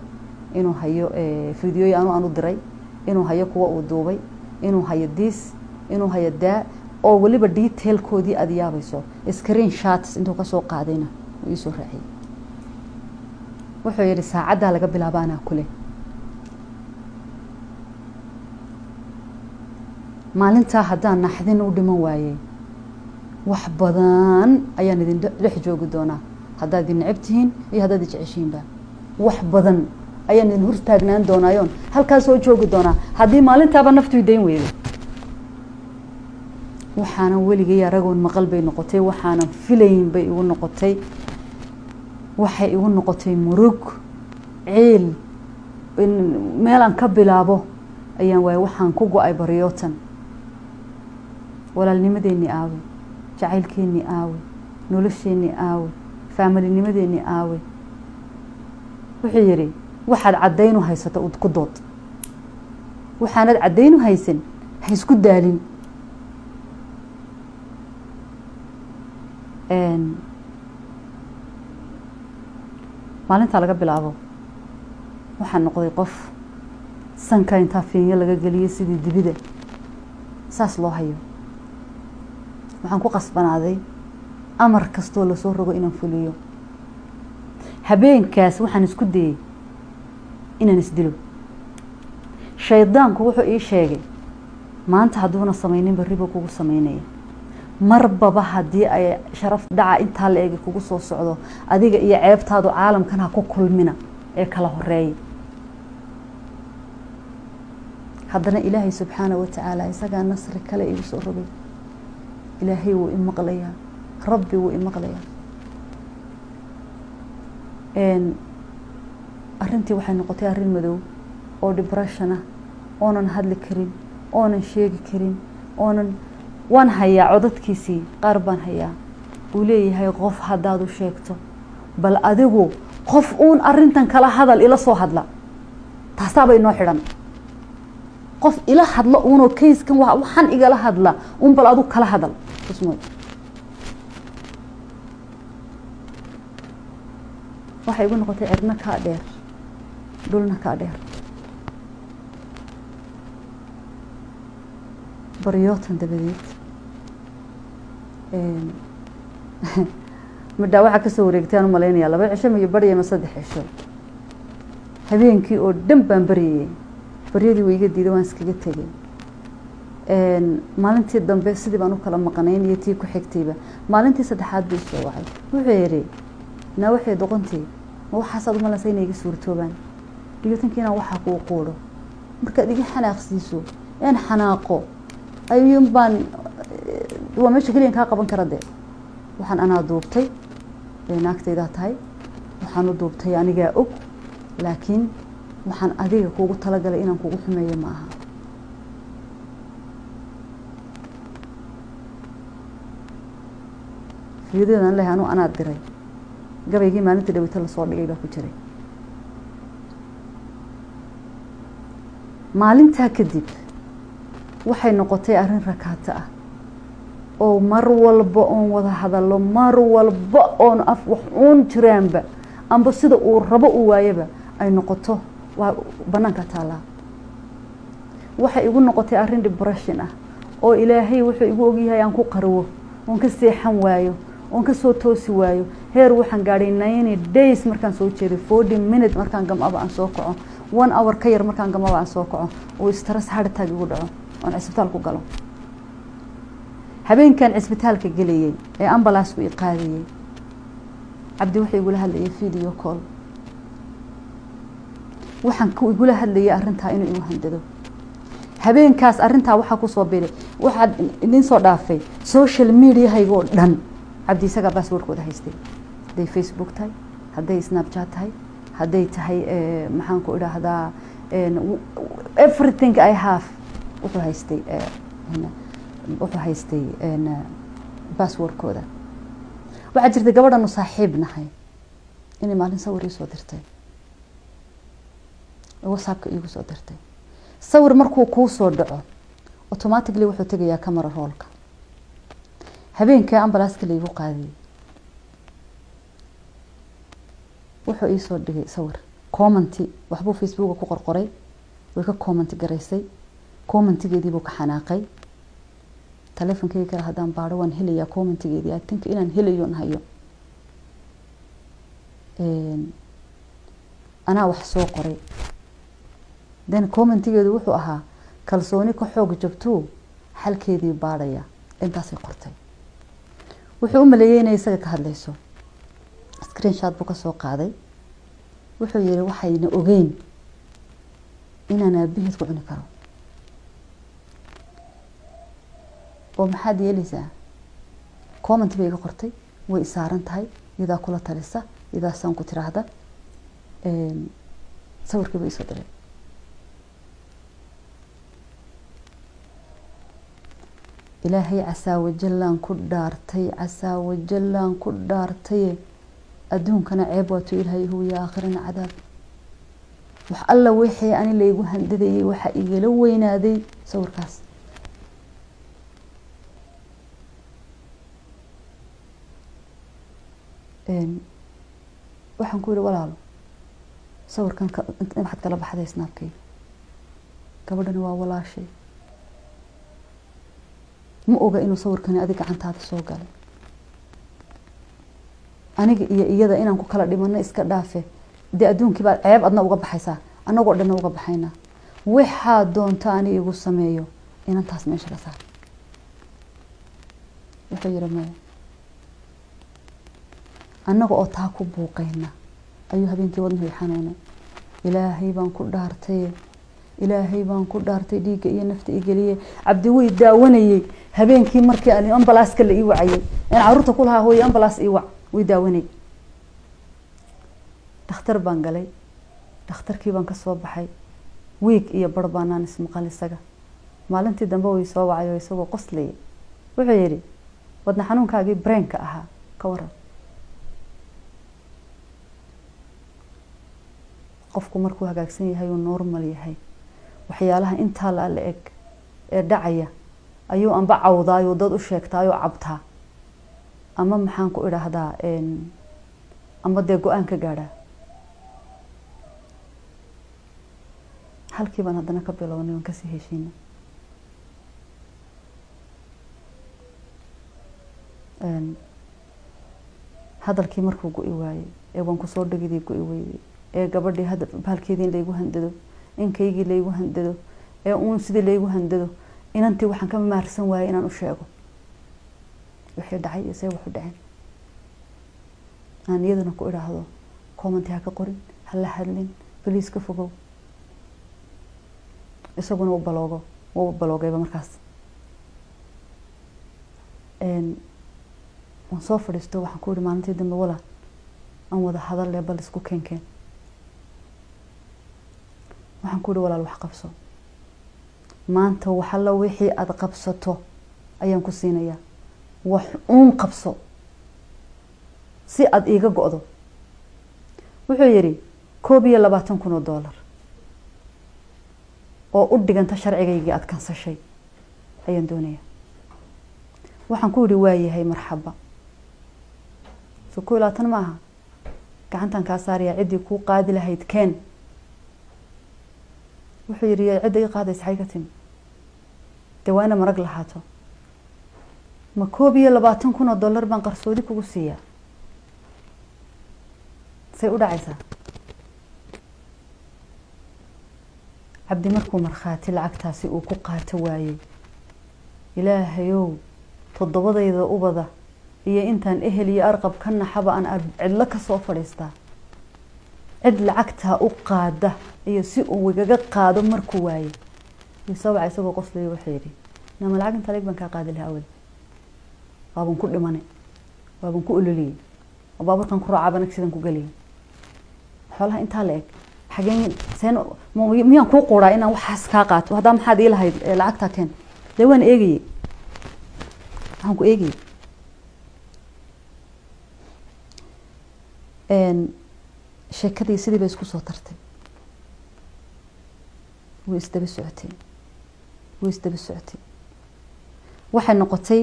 inuu hayo fiidiyooyo anu aan u diray, inuu hayo kuwa uu duubay, inuu hayo diis, inuu hayo daa, oo weliba detailkoodii aada yaabayso. Screen shots intuu kasoo qaadayna uu iisoo raaciyey. Wuxuu yihi saacaddaa laga bilaaba anaa kule. Maalintaa haddaan naxdin u dhiman waayey, wax badan ayaan idin dhex joogi doonaa, haddaad idin necab tihiin iyo haddaad i jeceshihiinba. Wax badan ayaan idin hortaagnaan doonaayoon halkaas soo joogi doonaa haddii maalintaaba naftu dayn weyday. Waxaanan weligay aragoon maqal bay noqotay, waxaanan filayn bay igu noqotay. Waxay igu noqotay murug, ciil, meelaan ka bilaabo ayaan waayay. Waxaan ku go-ay baryootan. Walaalnimadeenni aawe? Jacaylkeenni aawe? Nolosheenni aawe? Faamilinimadeenni aawe? Wuxuu yidhi waxaad caddaynu haysato ku dood, waxaanad caddaynu haysan ha isku daalin. Maalintaa laga bilaabo waxaan noqday qof sanka intaa fiinyo laga geliyay sidii dibida saas loo hayo. Waxaan ku qasbanaaday amar kastoo lasoo rogo inaan fuliyo. Habeenkaas waxaan isku dayey inaan isdilo. Shaydaanku wuxuu ii sheegay maanta hadduuna samaynin berri buu kugu samaynaya. Marbaba haddii ay sharaf dhaca intaa la eegay kugu soo socdo, adiga iyo ceebtaadu caalamkan ha ku kulmina ee kala horeeya. Haddana Ilaahay subxaana wa tacaala isagaa nasri kale igu soo rogay. Ilaahay wuu imaqlayaa, Rabbi wuu imaqlayaa. Arrintii waxay noqotay arrin madow oo depression ah, oonan hadli karin, oonan sheegi karin, oonan. Waan hayaa codadkiisii, qaar baan hayaa uu leeyahay qof haddaad u sheegto, bal adigu qof uun arrintan kala hadal, ila soo hadla, taasaaba inoo xidhan. Qof ila hadla uunoo kayskan waxaan igala hadla uun, bal adigu kala hadal tusmoy. Waxay igu noqotay cirna kaa dheer, dhulna kaa dheer. Baryootan dabadeed midhaa waxaa kasoo wareegtay aan u malaynayaa 2 cisho miyo baryay ma 3 cisho. Habeenkii oo dhan baan baryayay, baryadii way iga diiday, waan iskaga tegay. Maalintii dambe sidii baan u kala maqanayn iyo tii ku xigtayba. Maalintii saddexaad buu isoo wacay. Wuxuu yidhi naa waxay doqontii, ma waxaasaad umalaysa inay iga suurtoobaan dhiyootankii inaan waxaa kuu quudho? Markaad iga xanaaqsiiso een xanaaqo ayuun baan waa meesha keliyan kaa qaban kara. Dee waxaan anaa duubtay, naagtaydaa tahay, waxaan u duubtay anigaa og, laakiin waxaan adiga kuugu talagalay inaan kugu xumeeyo ma aha. Fiidadan leh anu anaa diray, gabaygii maalinta dhaweyta lasoo dhigay baa ku jiray. Maalintaa kadib waxay noqotay arrin rakaato ah oo mar walba oon wada hadallo, mar walba oon af wax uun jiraanba amba sida uu rabo uu waayaba ay noqoto waa banaanka taallaa. Waxay igu noqotay arrin depression ah oo Ilaahay wuxuu igu ogyahay aan ku qarwo, oon ka seexan waayo, oon kasoo toosi waayo. Heer waxaan gaadhay 90 days markaan soo jeeday, 40 minute markaan gamaba aan soo kaco, one hour ka yar markaan gamaba aan soo kaco, oo stress heart attack igu dhaco, oon cisbitaal ku galo. Habeenkan cisbitaalka gelayay ee ambalaasku i qaadayay, Cabdi wuxuu igula hadlayay video call. Waxaan ku igula hadlayay arrintaa inuu igu handado. Habeenkaas arrintaa waxaa kusoo biray, waxaa idin soo dhaafay social mediahayga oo dhan. Cabdi isagaa passwordkooda haystay, hadday Facebook tahay, hadday Snapchat tahay, hadday tahay maxaan ku idhaahdaa, everything I have wuxuu haystay, wuxuu haystay passwordkooda. Waxaa jirtay gabadhanu saaxiib nahay inay maalin sawir ii soo dirtay, WhatsAppka iigu soo dirtay. Sawir markuu kuu soo dhaco, automatically wuxuu tegayaa camera rollka. Habeenkii ambalaaska laigu qaadiyey wuxuu iisoo dhigay sawir, commenti waxbuu Facebooka ku qorqoray, way ka comment garaysay, commentigeedii buu ka xanaaqay. Telefonkeyga kale haddaan baadho waan helayaa commentigeedii. I think inaan helayo hayo. Anaa wax soo qoray, then commentigeedu wuxuu ahaa "Kalsooni ka xoog jabtuu xalkeedii baadhaya." Intaasay qortay. Wuxuu u maleeyey inay isaga ka hadlayso. Screenshot buu kasoo qaaday. Wuxuu yihi, "Waxayna ogeyn inaan aabaheed ku cuni karo." Oo maxaad yeelaysaa? Comment bay iga qortay, way isaaran tahay, iyadaa kula talisa, iyadaa ku tiraahda. Sawirkii ba isoo diray. Ilaahay casaawajallaan ku dhaartay, casaawajallaan ku dhaartaye, adduunkana ceeb waatuu Ilaahay huwiya, aakhirana cadaab. Wax alla wixii ani laygu handadayay waxaa igala weynaaday sawirkaas. Waxaan ku yihi, "Walaalo, sawirkan waxaad kala baxday Snapkayga. Gabadhani waa walaashay, ma oga inuu sawirkani adig gacantaada soo galay. Aniga iyo iyada inaan ku kala dhimano iska dhaafe, dee adduunkii baa ceeb adna uga baxaysaa, annagoo dhanna uga baxaynaa. Waxaa doonta ani igu sameeyo, inantaas meesha ka saar." Wuxuu yihi, "Maya." Annaga oo taa ku buuqayna ayuu habeenkii wadnuhu xanuunay. Ilaahay baan ku dhaartay, Ilaahay baan ku dhaartay, dhiigga iyo nafta igeliye, Cabdi way daawanayey habeenkii markii aan ambalaaska la ii wacayay in caruurta ku lahaa, "Hooyo, ambalaas ii wac." Way daawanayay. Dhakhtar baan galay, dhakhtarkii baan kasoo baxay. Wiig iyo bar baanaan ismaqal isaga. Maalintii dambe way soo wacay oo isagoo qoslayay wuxuu yidhi, "Wadna xanuunkaagii brainka ahaa ka waran?" Qofku markuu hagaagsan yahay uu normal yahay, waxyaalaha intaa la eg ee dhacaya ayuu amba cawdaayoo dad u sheegtaayoo cabtaa, ama maxaan ku idhaahdaa, ama dee go-aan ka gaadhaa. Halkii baan haddana ka bilownay, waan kasii heshiinay. Hadalkii markuu go-i waayey ee waan kusoo dhigidii go-i weydey, ee gabadhii hadda bahalkeedii in laygu handado, inkaygii laygu handado, ee uun sidii laygu handado, inantii waxaan ka maarsan waayey inaan u sheego wixii dhacay iyo see waxu dhaceen, aan iyadana ku idhaahdo, "Commenti ha ka qorin, ha la hadlin, baliis ka fogow." Isaguna u baloogo, wuu baloogayba. Markaas waan soo fadhiisto, waxaan ku yihi maalintii dambe, "Walaa, aan wada hadalle, bal isku keenkeen." Waxaan ku yihi, "Walaal, wax qabso maanta. Waxalla wixii aada qabsato ayaan ku siinayaa. Wax uun qabso si aada iiga go-do." Wuxuu yidhi, "$21,000 oo u dhiganta sharcigaygii aada kansashay ayaan doonayaa." Waxaan ku yidhi, "Waayahay, marxaba. So 21 ma aha, gacantan kaa saarayaa. Ciddii kuu qaadi lahayd keen." Wuxuu yidhi, "Cidda ii qaadaysa xay ka timi? Dee waa ina marag lahaato. Ma $21,000 baan qarsoodi kugu siiyaa? Say u dhacaysaa?" Cabdi markuu markhaati lacagtaasi uu ku qaato waayey, Ilaahayow. Toddobadayda ubada iyo intaan ehel iyo arqab ka naxaba aan cidlo kasoo fadhiistaa. Cid lacagtaa u qaada iyo si uu igaga qaado markuu waayey, isawaca isagoo qoslaya wuxuu yidhi: "Nama lacag inta leeg baan kaa qaadi lahaa awal, waaban ku dhimanay, waaban ku ololiyey, oo baaburkan ku raacaaban accident ku geliyay. Xoolaha intaa la eg xageen seen miyaan kuu quuraa inaan waxaas kaa qaato? Haddaa maxaad ii lahayd lacagtaa keen?" Dee waan eegayey, waxaan ku eegayey sheekadii sidii bay isku soo tartay, way isdaba socotay, way isdaba socotay. Waxay noqotay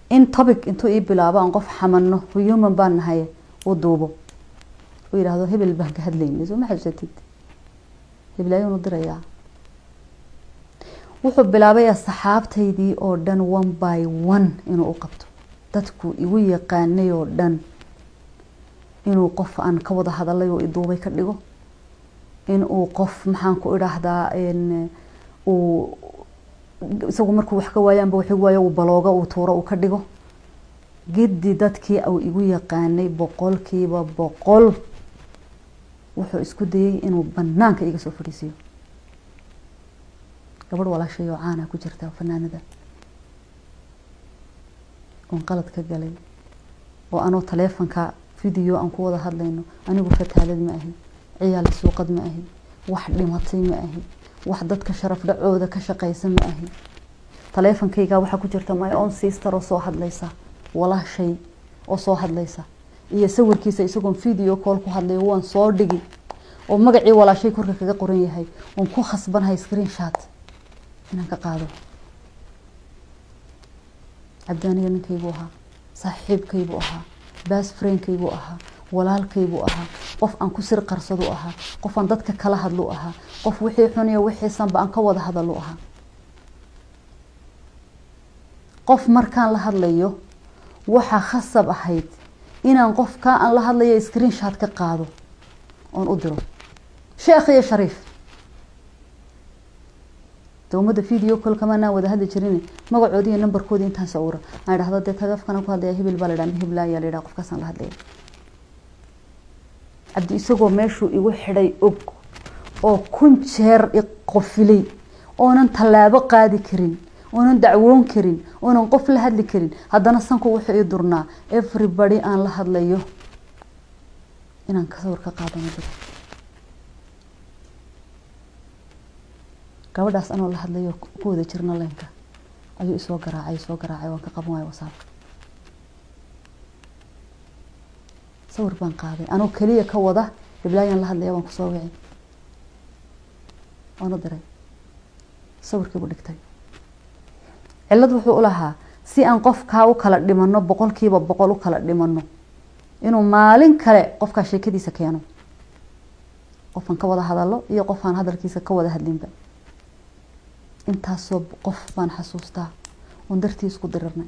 in topic intuu ii bilaabo aan qof xamano, human baan nahay, uu duubo, uu yidhaahdo: "Hebel baan ka hadlaynay, soo ma xasuusatid? Heblaayuunu dirayaa." Wuxuu bilaabay asxaabtaydii oo dhan one by one inuu u qabto, dadku igu yaqaanay oo dhan inuu qof aan ka wada hadalay oo iduubay ka dhigo, inuu qof, maxaan ku idhaahdaa, uu isagu markuu wax ka waayaanba wax igu waayo uu balooga, uu tuuro, uu ka dhigo. Gedi dadkii uu igu yaqaanay 100% wuxuu isku dayay inuu banaanka iga soo fadhiisiiyo. Gabadh walaashay oo caana ku jirta, fanaanada, oon qalad ka galay, oo anoo taleefonka video aan ku wada hadlayno. Anigu fataalad ma ahi, ciyaal suuqad ma ahi, wax dhimatay ma ahi, wax dadka sharaf dhacooda ka shaqaysa ma ahi. Taleefonkayga waxaa ku jirta my own sister oo soo hadlaysa, walaashay oo soo hadlaysa, iyo sawirkiisa isagoon video call ku hadlayo waan soo dhigi, oo magacii walaashay korka kaga qoran yahay, oon ku khasbanahay screenshot inaan ka qaado. Cabdi aniga ninkaybuu ahaa, saaxiibkaybuu ahaa, best friendkaybuu ahaa, walaalkaybuu ahaa, qof aan ku sir qarsadu ahaa, qof aan dadka kala hadlu ahaa, qof wixii xuniyo wixiisanba aan ka wada hadalu ahaa, qof markaan la hadlayo waxaa khasab ahayd inaan qofkaa aan la hadlayo screenshot ka qaado oon u diro, sheekh iyo shariif. De ummadda video call kamanaan wada hadli jirin, magacoodii iyo numberkoodii intaan sawiro aan idhahdo: "Dee tagafkana ku hadlaya, hebel baa la idhaha, hebel ayaa la idhaha, qofkaasaan la hadlaya." Cabdi isagoo meeshuu igu xidhay og, oo 1000 jeer iqofilay, oonan tallaabo qaadi karin, oonan dacwoon karin, oonan qof la hadli karin, haddana sanku wuxuu ii durnaa everybody aan la hadlayo inaan ka sawir ka qaadano diro. Gabadhaas anoo la hadlayo, ku wada jirna leynka, ayuu isoo garaacay, isoo garaacay, waan ka qaban waaya WhatsAppka. Sawir baan qaaday anoo keliya ka wada: "Heblaayaan la hadlaya, waan kusoo wici." Waan u diray sawirkii buu dhigtay. Cillad wuxuu u lahaa si aan qofkaa u kala dhimano, 100% u kala dhimano, inuu maalin kale qofkaa sheekadiisa keeno, qofaan ka wada hadalo iyo qofaan hadalkiisa ka wada hadlinba. Intaasoo qof baan xasuustaa oon dartii isku dirirnay.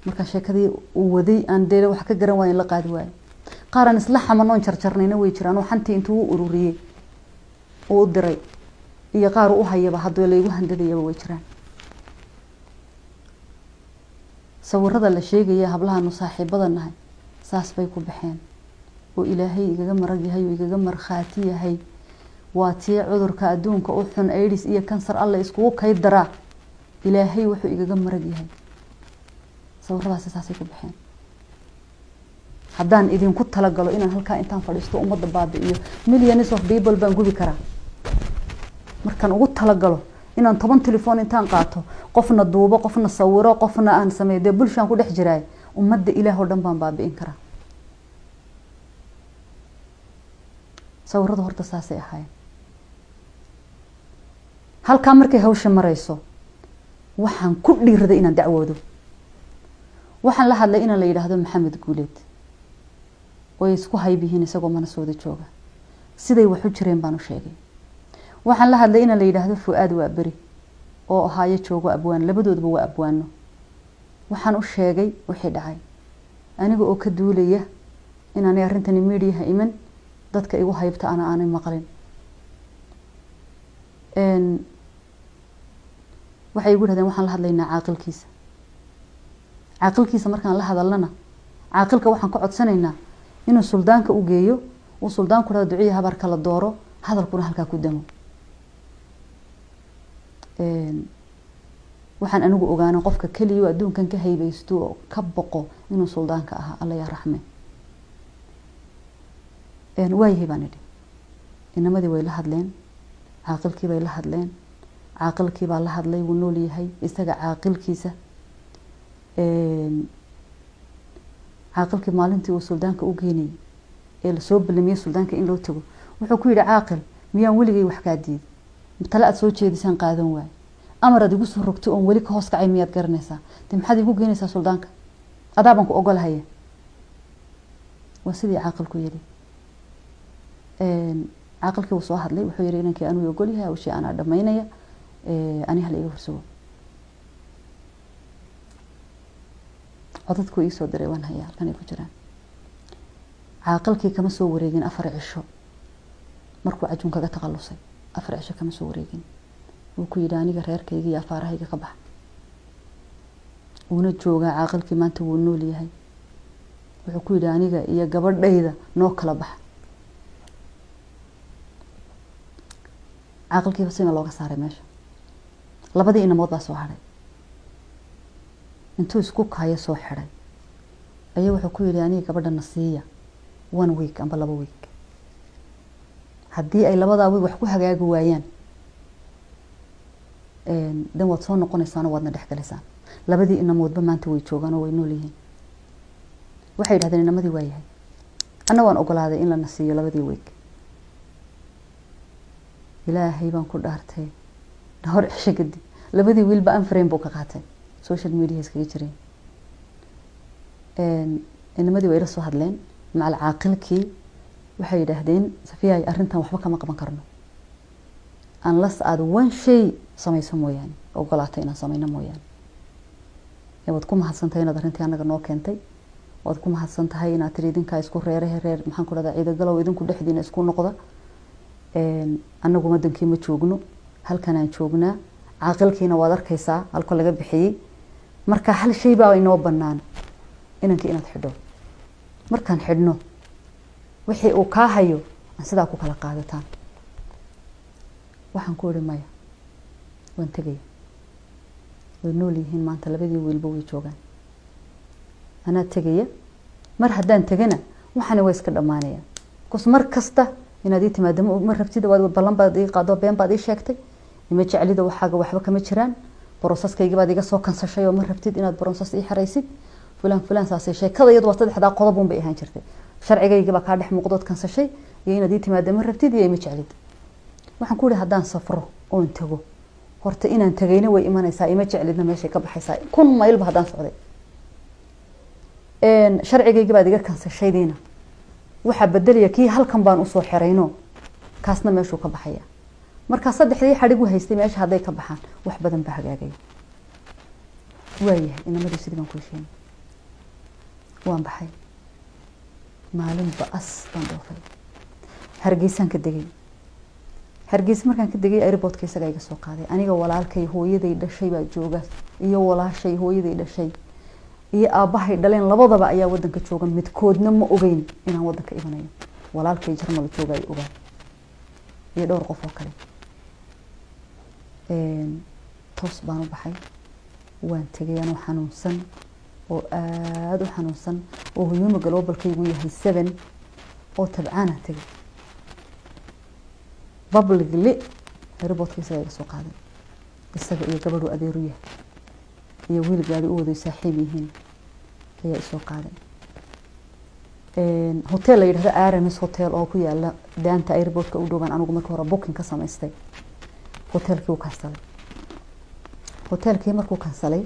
Markaa sheekadii uu waday aan dee wax ka garan waayo, in la qaadi waayo, qaaraan isla xamanoon jarjarnayna way jiraan, oo xantii intuu u ururiyey uu u diray, iyo qaar u hayaba haddii laygu handadayaba way jiraan. Sawirada la sheegaya hablahanu saaxiibada nahay saas bay ku baxeen, oo Ilaahay igaga marag yahay oo igaga markhaati yahay. Waa tii cudurka adduunka u xun, AIDS iyo kansar, Alla iskugu kay daraa. Ilaahay wuxuu igaga marag yahay sawiradaasi saasay ku baxeen. Haddaan idinku talagalo inaan halkaa intaan fadhiisto ummadda baabi'iyo, millions of people baan gubi karaa. Markaan ugu talagalo inaan 10 telefoon intaan qaato, qofna duubo, qofna sawiro, qofna aan sameeyo, dee bulshaan ku dhex jiraay, ummadda Ilaah oo dhan baan baabi'in karaa. Sawiradu horta saasay ahaayeen. Halkaa markay hawsha marayso, waxaan ku dhiiraday inaan dacwoodo. Waxaan la hadlay inaan la yidhaahdo Maxamed Guuleed, oo ay isku hayb yihiin, isagoo Manasooda jooga. Siday wax u jireen baan u sheegay. Waxaan la hadlay inaan la yidhaahdo Fu-aad waa beri oo ahaayo joogo, abwaan, labadoodaba waa abwaano. Waxaan u sheegay wixii dhacay, aniga oo ka duulaya inaanay arrintani mediaha iman, dadka igu haybta ana aanay maqlin. Waxay igu dhahdeen: "Waxaan la hadlaynaa caaqilkiisa." Caaqilkiisa markaan la hadalnana, caaqilka waxaan ka codsanaynaa inuu suldaanka u geeyo, uu suldaanku dhahdo duciya habar kala dooro, hadalkuna halkaa ku damo. Waxaan anigu ogaana qofka keliya oo adduunkan ka haybeysto oo ka boqo inuu suldaanka ahaa, Alla yaa raxme. Waayahay baan idhi. Inamadii way la hadleen, caaqilkii bay la hadleen, caaqilkii baa la hadlay. Wuu nool yahay isaga caaqilkiisa. Caaqilkii maalintii uu suldaanka u geenayay ee lasoo balamiyey suldaanka in loo tago, wuxuu ku yidhi: "Caaqil, miyaan weligay wax kaa diiday? Tale aad soo jeedisaan qaadan waayo, amar aad igu soo rogtay oon weli ka hoos kacay miyaad garanaysaa? Dee maxaad igu geenaysaa suldaanka? Adaa baan ku ogolahaya." Waa sidii caaqilku yidhi. Caaqilkii wuu soo hadlay, wuxuu yihi: "Inankii anuu ogolyahay, hawshii anaa dhamaynaya, ani hala iga horsugo." Codadkuu iisoo diray waan hayaa, halkan ay ku jiraan. Caaqilkii kama soo wareegin 4 cisho markuu Cajuun kaga takhalusay, 4 cisho kama soo wareegin, wuu ku yidhi: "Aniga reerkayga iyo afaarahayga ka bax." Wuuna joogaa caaqilkii maanta, wuu nool yahay. Wuxuu ku yidhi: "Aniga iyo gabadhayda noo kala bax." Caaqilkiiba sina looga saaray meesha. Labadii inamood baa soo hadhay. Intuu isku kaayo soo xidhay ayaa wuxuu ku yidhi: "Aniga gabadhana siiya one week amba 2 week. Haddii ay labadaa week wax ku hagaagi waayaan, dan waad soo noqonaysaan oo waadna dhex galaysaan." Labadii inamoodba maanta way joogaan oo way nool yihiin. Waxay yidhahdeen inamadii: "Waa yahay, anna waan ogolaaday in lana siiyo labadii week." Ilaahay baan ku dhaartay, dhowr cisho kadib labadii wiilba unfriend buu ka qaatay, social media iskaga jireen. Inamadii way ila soo hadleen macal caaqilkii. Waxay yidhaahdeen: "Safiyay, arrintan waxba kama qaban karno unless aada one shay samayso mooyaane, ogolaatay inaan samayno mooyaane. Waad ku mahadsan tahay inaad arrintii annaga noo keentay, waad ku mahadsan tahay inaad tiri idinkaa isku reerahe, reer maxaan ku dhahdaa, Ciidagalow, idinku dhexdiina isku noqda. Annagu wadankii ma joogno, halkanaan joognaa. Caaqilkiina waad arkaysaa halka laga bixiyey. Marka hal shay baa inoo banaan: inankii inaad xidho. Markaan xidhno, wixii uu kaa hayo aan sidaa ku kala qaadataan." Waxaan ku ihi: "Maya, waan tegaya." Way nool yihiin maanta, labadii wiilba way joogaan. Anaa tegaya. Mar haddaan tegana, waxaana waa iska dhammaanaya, because mar kasta inaad ii timaado ma rabtid. Waad ballan baad ii qaado, been baad ii sheegtay, ima jeclida, waxaaga waxba kama jiraan, processkayga baad iga soo kansashay oo ma rabtid inaad process ii xaraysid, fulaan fulaan. Saasay sheekada iyadu waa. Saddexdaa qodob un bay ahaan jirtay: sharcigayga baa kaa dhex muuqdood kansashay, iyo inaad ii timaado ma rabtid, iyo ima jeclid. Waxaan ku ihi: "Haddaan safro oon tago, horta inaan tagayna way imanaysaa, ima jeclidna meeshay ka baxaysaa, 1000 maylba haddaan socday. Sharcigayga baad iga kansashaydiina waxaa bedelaya kii halkan baan usoo xerayno, kaasna meeshuu ka baxaya. Markaa saddexdii xadhigu haystay meesha hadday ka baxaan, wax badan baa hagaagaya." Waayahay, inamadii sidii baan ku heshiinay. Waan baxay. Maalin ba-as baan dhoofay, Hargeysaan ka degay. Hargeysa markaan ka degay, airportka isagaa iga soo qaaday. Aniga walaalkay hooyaday dhashay baa jooga, iyo walaashay hooyaday dhashay, iyo aabbahay dhaleen, labadaba ayaa wadanka jooga. Midkoodna ma ogeyn inaan wadanka imanayo. Walaalkay Jarmal jooga ay ogaa, iyo dhowr qof oo kale. Toos baan u baxay, waan tegay anoo xanuunsan oo aada u xanuunsan oo hemoglobinkaygu yahay 7 oo tabcaanaan tegay. Publicly airportka isaga iga soo qaaday, isaga iyo gabadhu adeeru yahay iyo wiil gaari u waday saaxiib yihiin ayaa isoo qaaday. Hotel la yidhahdo Aramis Hotel oo ku yaala daanta airportka u dhowaan anigu markii hore booking ka samaystay. Hotelkii uu kansalay. Hotelkii markuu kansalay,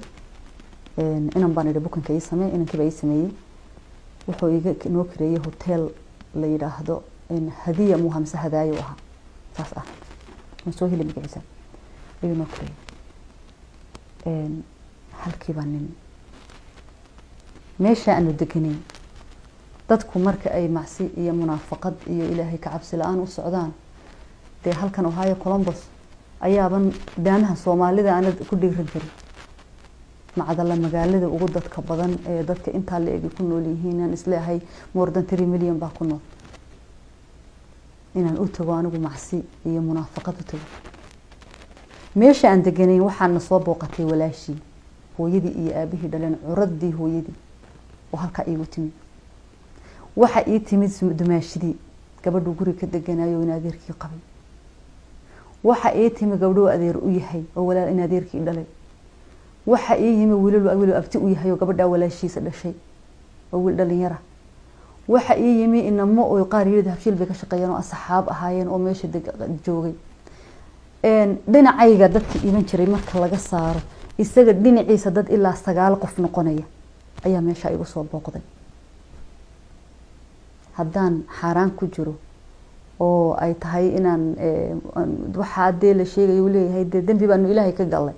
inan baan idhi: "Bookingka ii samee." Inankii baa ii sameeyey. Wuxuu iga noo kareeyey hotel la yidhaahdo Hadiya muuha mise Hadaayo ahaa, saas ah, waan soo heli magaciisa, ayuu noo kareeyey. Halkii baa nin meesha aanu deganay. Dadku marka ay macsi iyo munaafaqad iyo Ilaahay ka cabsi la-aan u socdaan, dee halkan Ohio Columbus ayaaban daanaha Soomaalida aanad ku dhiiran karin. Macdalla magaalada ugu dadka badan ee dadka intaa la egi ku nool yihiin, aan isleeyahay more than 3 million baa ku nool, inaan u tago anigu macsi iyo munaafaqad u tago. Meesha aan deganayn waxaana soo booqatay walaashii hooyadii iyo aabihii dhaleen, curadii hooyadii oo halkaa iigu timid. Waxa ii timid dumaashidii gabadhuu guriga ka deganayo in adeerkii qabay. Waxa ii timi gabdhuu adeer u yahay oo walaal in adeerkii dhalay. Waxa ii yimi wiilal wiil abti u yahay oo gabadhaa walaashiisa dhashay oo wiil dhalinyara. Waxa ii yimi inamo oo qaar yidhi Habshiil bay ka shaqeeyeen oo asxaab ahaayeen oo meesha joogay. Dhinacayga dadka iman jiray marka laga saaro, isaga dhinaciisa dad ilaa 9 qof noqonaya ayaa meesha igu soo booqday. Haddaan xaaraan ku jiro oo ay tahay inaan waxaa dee la sheegayo leeyahay, dee dembi baanu Ilaahay ka galnay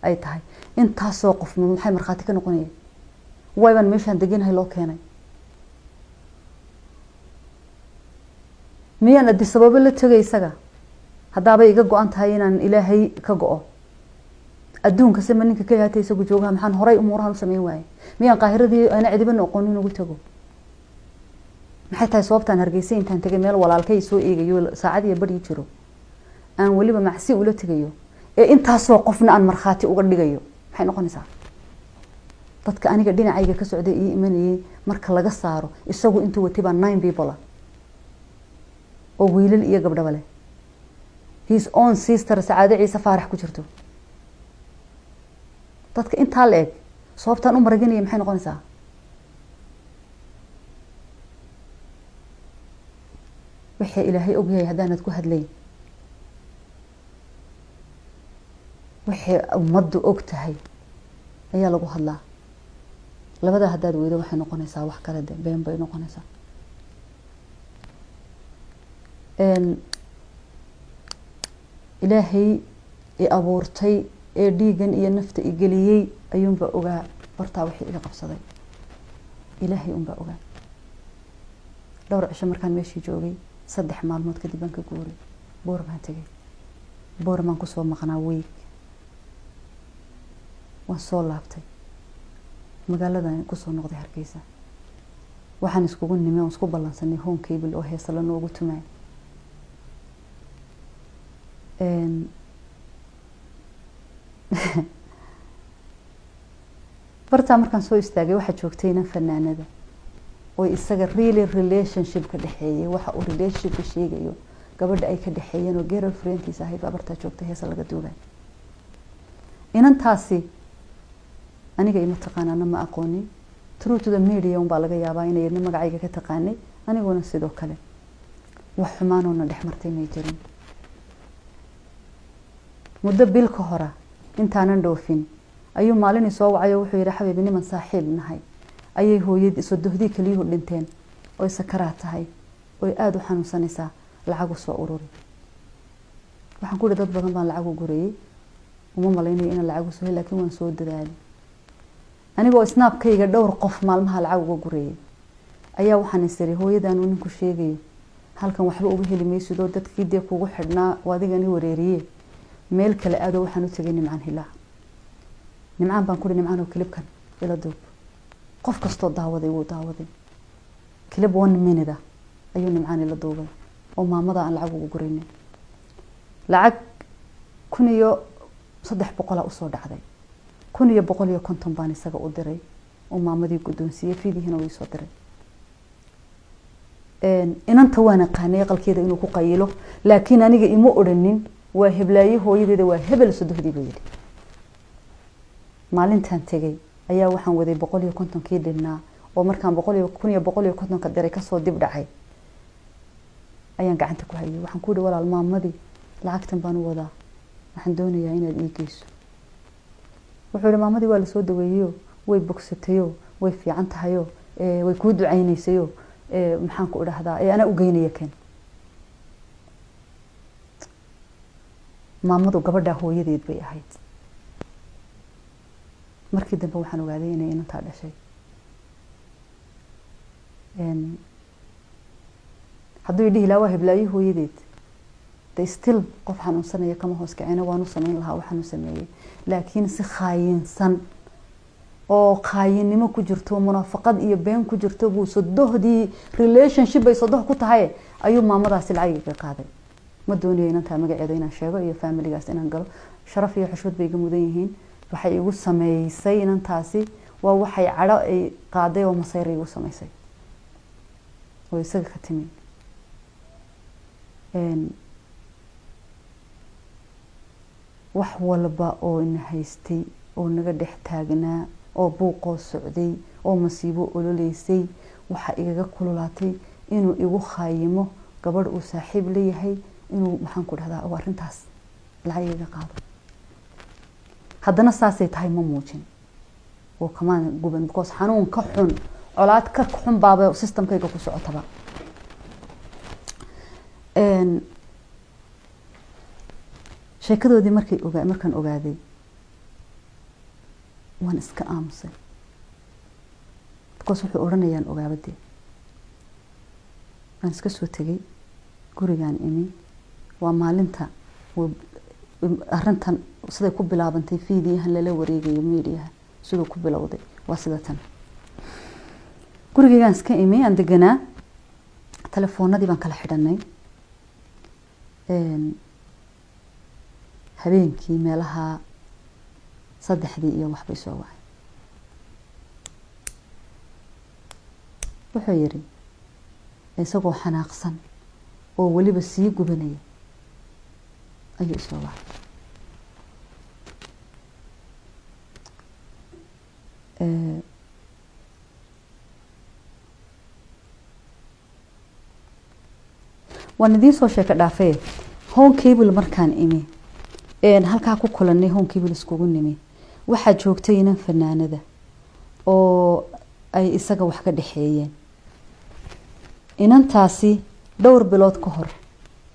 ay tahay, intaasoo qof maxay markhaati ka noqonaya? Waay baan meeshaan deganahay loo keenay? Miyaan Addis Ababa la tegay isaga haddaabay iga go-an tahay inaan Ilaahay ka go-o? Adduunka se ma ninka ka yahatay isagu joogaha? Maxaan horay umuurahan u sameyn waayey? Miyaan Qaahiradii ana cidibana aqoonin ugu tago? Maxay tahay sababtaan Hargeysa intaan tegay meel walaalkay soo eegayo, saacad iyo badhii jiro, aan weliba macsi ula tegayo ee intaasoo qofna aan markhaati uga dhigayo? Maxay noqonaysaa? Dadka aniga dhinacayga ka socday ii imanayay marka laga saaro isagu intuu watay baa nine people ah oo wiilal iyo gabdhaba leh, his own sister Sacaado Ciise Faarax ku jirto. Dadka intaa la eg sababtaan u maraginaya maxay noqonaysaa? Wixii Ilaahay ogyahay haddaanad ku hadlayn, wixii ummaddu og tahay ayaa lagu hadlaa. Labadaa haddaad weydo, waxay noqonaysaa wax kale, de been bay noqonaysaa. Ilaahay i abuurtay ee dhiigan iyo nafta i geliyey ayuunbaa ogaa bartaa wixii iga qabsaday. Ilaahay unbaa ogaa. Dhowr cisho markaan meeshii joogay, 3 maalmood kadib baan ka guuray, Boor baan tegay. Boor baan kusoo maqnaa week, waan soo laabtay, magaaladan kusoo noqday Hargeysa. Waxaan iskugu nimi oon isku ballansanay Home Cable oo heesa la noogu tumay. Bartaa markaan soo istaagay, waxaa joogtay inan fanaanada oo isaga really relationship ka dhexeeyay, waxa uu relationshipka sheegayo gabadha ay ka dhexeeyeen oo girlfriendkiisa ahayd baa bartaa joogtay, heesa laga duubay. Inantaasi aniga ima taqaanaana, ma aqoonin. Through to the media unbaa laga yaabaa inay idna magacayga ka taqaanay, aniguna sidoo kale. Wax xumaanoona dhex martay may jirin. Muddo bil ka hora intaanan dhoofin ayuu maalin soo wacay oo wuxuu yihi, "Xabiibi, niman saaxiib nahay ayay hooyadii sodohdii keliyuhu dhinteen oy sakaraad tahay oy aada u xanuunsanaysaa, lacag u soo ururi." Waxaan ku ihi, "Dad badan baan lacag u gurayay, uma malaynayo inaan lacag usoo hel, laakiin waan soo dadaalay." Anigoo Snapkayga dhowr qof maalmaha lacag uga gurayay ayaa waxaan isiri, "Hooyadaanu ninku sheegayo halkan waxba uga heli maysidoo dadkii dee kugu xidhnaa adigani wareeriye, meel kale aadoo." Waxaan u tegay Nimcaan Hilaac. Nimcaan baan kuhi, "Nimcaan oo clipkan ila duub." Qof kastoo daawaday wuu daawaday. Clip one minute ah ayuu Nimcaan ila duubay oo maamada aan lacag ugu guraynay. Lacag 1300 usoo dhacday. 1150 baan isaga u diray oo maamadii guddoonsiiyey, fiidihiina way soo diray. Inanta waan aqaanay aqalkeeda inuu ku qayilo, laakiin aniga ima odhanin waa heblaaye hooyadeeda, waa hebel sodohdii buu yidhi. Maalintaan tegay ayaa waxaan waday 150-kii dhinnaa oo markaan boqol iyo 1150-ka diray kasoo dib dhacay ayaan gacanta ku hayay. Waxaan ku yihi, "Walaal, maamadii lacagtan baan u wadaa, waxaan doonayaa inaad ii geyso." Wuxuu yihi, "Maamadii waa lasoo daweeyeyo, way bogsatayo, way fiican tahayo, way kuu ducaynaysayo, maxaan ku idhahdaa, anaa u geynaya, keen." Maamadu gabadhaa hooyadeed bay ahayd. Markii dambe waxaan ogaaday inay inantaa dhashay. Hadduu idhihi lahaa waa heblaayo hooyadeed, de still qof xanuunsanaya kama hoos kacena, waanu sameyn lahaa waxaanu sameeyey, laakiin si khaayinsan. Oo khaayinimo ku jirto, munaafaqad iyo been ku jirto buu sodohdii, relationship bay sodoh ku tahay, ayuu maamadaasi lacag iga qaaday. Ma doonayo inantaa magaceeda inaan sheego iyo familigaas inaan galo. Sharaf iyo xushmad bay iga mudan yihiin. Waxay igu sameysay inantaasi waa waxay cadho ay qaaday oo masayr igu sameysay oo isaga ka timi. Wax walba oo ina haystay oo naga dhex taagnaa oo buuqoo socday oo masiibo ololeysay, waxaa igaga kululaatay inuu igu khaayimo gabadh uu saaxiib leeyahay, inuu, maxaan ku dhahdaa, oo arrintaas lacag igaga qaado. Haddana saasay tahay ma muujin oo kamaan guban, because xanuun ka xun, colaad ka xun baaba systemkayga ku socotaba. Sheekadoodii markay ogaa, markaan ogaaday, waan iska aamusay, because wuxuu odhanayaan ogaabadee. Waan iska soo tegay, gurigaan imi. Waa maalinta arrintan siday ku bilaabantay, fiidiyahan lala wareegayo mediaha siduu ku bilowday waa sida tan. Gurigeygaan iska imi aan deganaa, telefoonadii baan kala xidhanay. Habeenkii meelaha 3dii iyo waxbay soo wacay. Wuxuu yiri isagoo xanaaqsan oo weliba sii gubanaya ayuu isoo wacay. Waan idiin soo sheeko dhaafee. Home Cable markaan imi, halkaa ku kulanay, Home Cable iskugu nimi, waxaa joogtay inan fanaanada oo ay isaga wax ka dhexeeyeen. Inantaasi dhowr bilood ka hor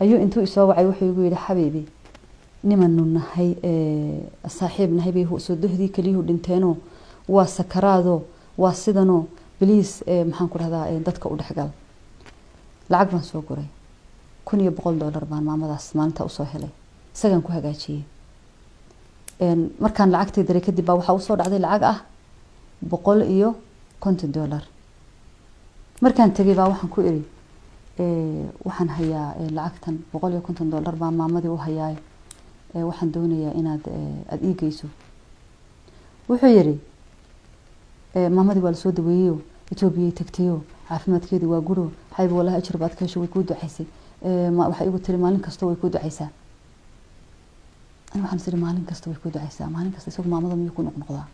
ayuu intuu isoo wacay wuxuu igu yihi, "Xabiibi, nimanu nahay saaxiib nahay bay sodohdii keliyuhu dhinteenoo waa sakaraado, waa sidanoo, please, maxaan ku dhahdaa, dadka u dhexgal." Lacag baan soo guray, $1100 baan maamadaas maalinta usoo helay, isagaan ku hagaajiyey. Markaan lacagtii diray kadib baa waxaa usoo dhacday lacag ah $150. Markaan tegay baa waxaan ku iri, "Waxaan hayaa lacagtan, $150 baa maamadii u hayaa, waxaan doonayaa inaad aada ii geyso." Wuxuu yiri, "Maamadii waa lasoo daweeyeyo, Etoobiyay tagtayo, caafimaadkeedi waa guro. Xayb, wallahi ajir baad ka heshay, way kuu ducaysay. Waxay igu tiri maalin kasta way kuu ducaysaa." Ani waxaan is iri, maalin kasta way kuu ducaysaa, maalin kasta isagu maamada miyuu ku noqnoqdaa?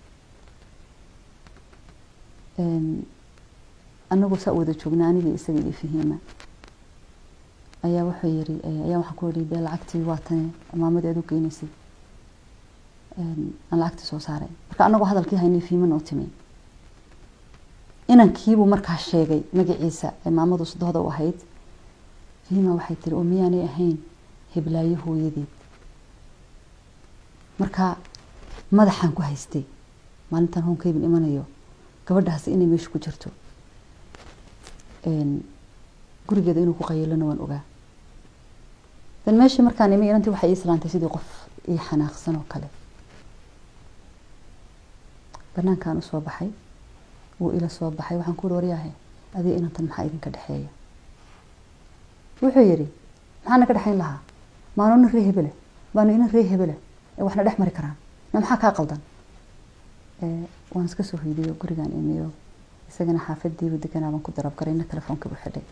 Anagoo saa wada joognaa, aniga, isaga iyo Fahiima, ayaa wuxuu yiri, ayaa waxaan ku yidhi, "Dee lacagtii waa tani maamadii aad u geynaysay." Aan lacagtii soo saaray. Marka anagoo hadalkii haynay, Fahiima noo timi. Inankiibuu markaa sheegay magaciisa ee maamadu sadohda u ahayd. Fahiima waxay tiri, "Oo miyaanay ahayn heblaayo hooyadeed?" Marka madaxaan ku haystay maalintan Home Cable imanayo gabadhaasi inay meesha ku jirto, gurigeeda inuu ku qayilana waan ogaa. Dan meeshii markaan imi, inantii waxay ii islaantay sidii qof ii xanaaqsan oo kale. Banaankaan usoo baxay, wuu ila soo baxay. Waxaan ku uri, "Waryaahe, adiga inantan maxaa idinka dhexeeya?" Wuxuu yidhi, "Maxaana ka dhexayn lahaa? Maanu nin ree hebele, baanu inan ree hebele ee waxna dhex mari karaan na? Maxaa kaa qaldan?" Waan iska soo hoydayo, gurigaan imiyo, isagana xaafadiibu deganaa baan ku darabgarayna, telefoonkiibu xidhay.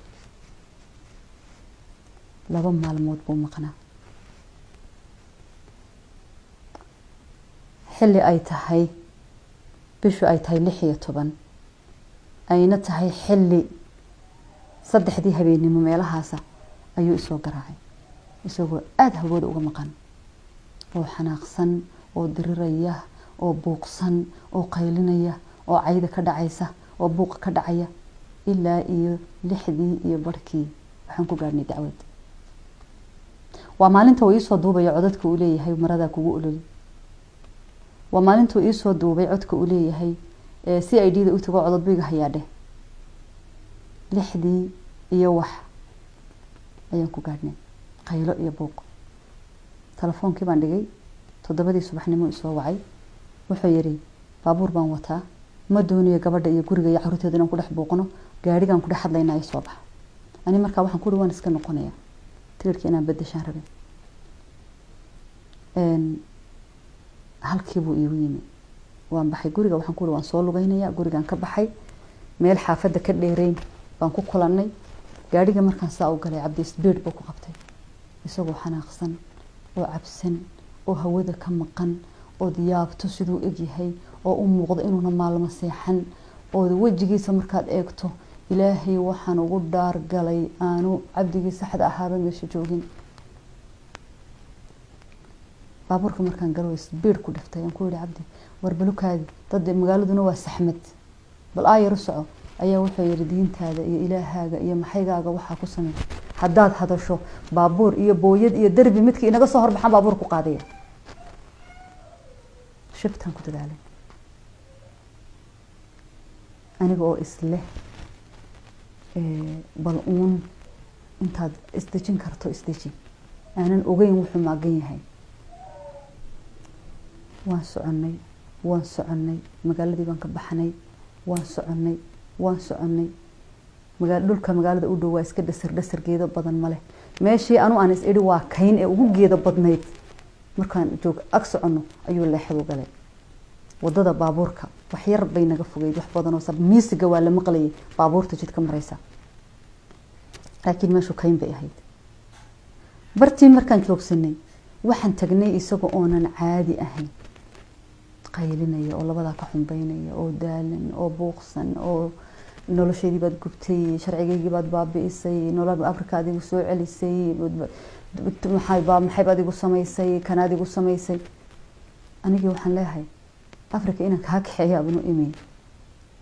2 maalmood buu maqnaa. Xilli ay tahay bishu ay tahay 16, ayna tahay xilli 3dii habeennimo meelahaasa, ayuu isoo garaacay isagoo aada hawooda uga maqan oo xanaaqsan oo diriraya oo buuqsan oo qaylinaya oo cayda ka dhacaysa oo buuqa ka dhacaya. Ilaa iyo 6dii iyo barhkii waxaan ku gaadhnay dacwad. Waa maalinta uu iisoo duubayo codadka uu leeyahay, "Maradaa kugu ololi." Waa maalintuu iisoo duubay codka uu leeyahay, CID da u tago, codod buu iga hayaa dheh. 6dii iyo wax ayaan ku gaadhnay qaylo iyo buuq. Telefoonkii baan dhigay. 7dii subaxnimo isoo wacay. Wuxuu yidhi, "Baabuur baan wataa." Ma doonayo gabadha iyo guriga iyo caruurteeda inaan ku dhex buuqno, gaadhigaan ku dhex hadlaynaa, soo baxa. Ani markaa waxaan ku uri waan iska noqonayaa, tigirhka inaan bedeshaan rabin. Halkii buu iigu yimi. Waan baxay guriga, waxaan ku uri waan soo lugeynayaa. Gurigaan ka baxay, meel xaafadda ka dheereyn baan ku kulannay. Gaadhiga markaan saa u galay, Cabdi speed buu ku qabtay, isagoo xanaaqsan oo cabsan oo hawada ka maqan, ood yaabto siduu egyahay, oo u muuqdo inuuna maalmo seexan, ood wejigiisa markaad eegto, Ilaahay waxaan ugu dhaar galay aanu cabdigii saxda ahaaba meesha joogin. Baabuurka markaan galo, speed ku dhiftay. Aan ku yihi, "Cabdi, war balukaadi, dad magaaladuna waa saxmad, bal aayar u soco." Ayaa wuxuu yihi, "Diintaada iyo Ilaahaaga iyo maxaygaaga waxaa ku samey, haddaad hadasho baabuur iyo booyad iyo derbi midkii inaga soo horbaxaan baabuur ku qaadaya." Shibtaan ku dadaalay aniga oo isleh bal uun intaad isdejin karto isdeji, aanan ogeyn wuxuu maagan yahay. Waan soconnay, waan soconnay, magaaladii baan ka baxnay, waan soconnay, waan soconnay. Dhulka magaalada u dhow waa iska dhasar dhasar, geedo badan maleh. Meeshii anu aan is idhi waa kayn ee ugu geedo badnayd markaan joog ag soconno ayuu leexdu galay wadada. Baabuurka wax yar bay naga fogeyd, wax badanoo miisiga waa la maqlayay baabuurta jidka mareysa, laakiin meeshu kayn bay ahayd. Bartii markaan joogsanay, waxaan tagnay isaga oonan caadi ahayn, qaylinaya oo labadaa ka xumbeynaya oo daalan oo buuqsan oo noloshaydii baad gubtay, sharcigaygii baad baabi'isay, nolol Afrika aad igu soo celisay, maxay baad igu samaysay, kanaad igu samaysay. Anigii waxaan leeyahay, Africa inaan kaa kaxeeya abanu imi,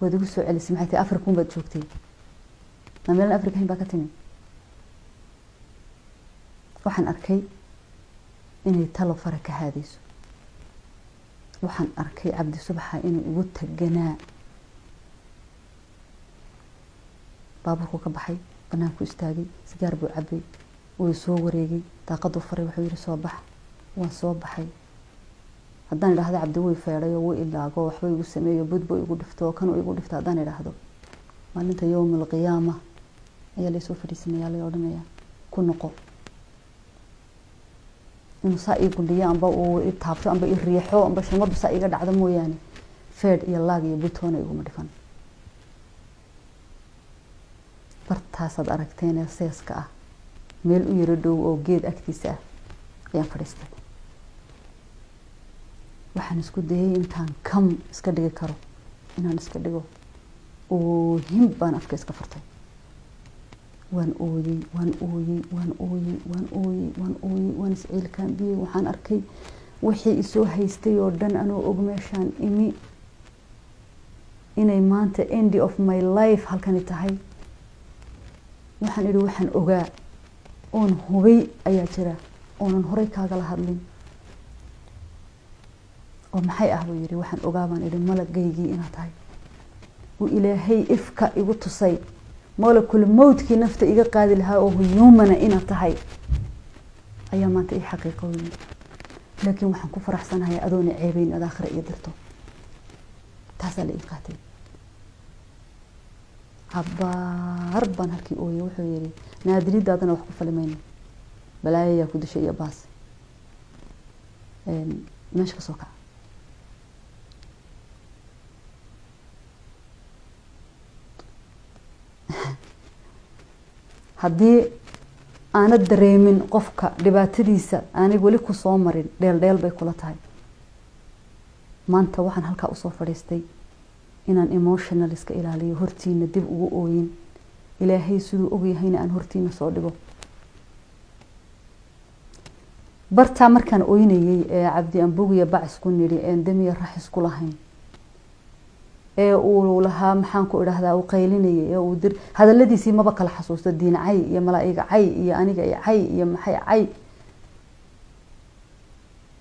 waad igu soo celisay. Maxay tahay Africa un baad joogtay? Ma meelan Africa hayn baa ka timi? Waxaan arkay inay talo fara ka haadayso. Waxaan arkay Cabdi subaxa inuu igu taganaa. Baabuurku ka baxay, banaanku istaagay, sigaar buu cabay, wuu soo wareegay, daaqaduu faray, wuxuu yihi, "Soo bax." Waan soo baxay. Haddaan idhaahdo Cabdi way feedhay oo wuu ilaago, waxba igu sameeyo, budbu igu dhifto, kanuu igu dhifto, haddaan idhaahdo, maalinta yowm alqiyaama ayaa laysoo fadhiisanaya, lay odhanaya ku noqo. Inuu saa ii gundhiyo amba uu i taabto amba i riixo amba shamadu saa iga dhacdo mooyaane, feedh iyo laag iyo butoona iguma dhifan. Bartaasaad aragteen ee seeska ah, meel u yaro dhow oo geed agtiisa ah ayaan fadhiistay. Waxaan isku dayay intaan kam iska dhigi karo inaan iska dhigo. Oohin baan afka iska furtay. Waan ooyey, waan ooyey, waan ooyey, waan ooyey, waan ooyey, waan isciilkaambiyey. Waxaan arkay wixii isoo haystay oo dhan anoo og meeshaan imi inay maanta end of my life halkani tahay. Waxaan idhi, waxaan ogaa oon hubay ayaa jira oonan horey kaagala hadlin. Oo maxay ah? Buu yidhi. Waxaan ogaa, baan idhi, malagaygii inaad tahay, uu Ilaahay ifka igu tusay, malakul mowtkii nafta iga qaadi lahaa oo huyuumana inaad tahay ayaa maanta ii xaqiiqooyey, laakiin waxaan ku faraxsanahay adoona ceebeyn ad aakhira iyo dirto. Taasaa la ii qaatay. Cabaar baan halkii ooyey. Wuxuu yihi, "Naadilidaadana wax ku fali mayno, balaayayaa ku dishay iyo baas, meesha ka soo kaca." Haddii aanad dareemin qofka dhibaatadiisa, aanay weli kusoo marin, dheel dheel bay kula tahay. Maanta waxaan halkaa usoo fadhiistay inaan emotional iska ilaaliyo, hortiina dib ugu ooyin, Ilaahay siduu ogyahayna aan hortiina soo dhigo. Bartaa markaan ooynayay ee Cabdi ambugiya bac isku nidhi een damiya rax isku lahayn ee uu lahaa, maxaan ku idhahdaa, uu qaylinayay ee uu dir hadaladiisii maba kala xasuusto, diin cay iyo malaa'iga cay iyo aniga iyo cay iyo maxay cay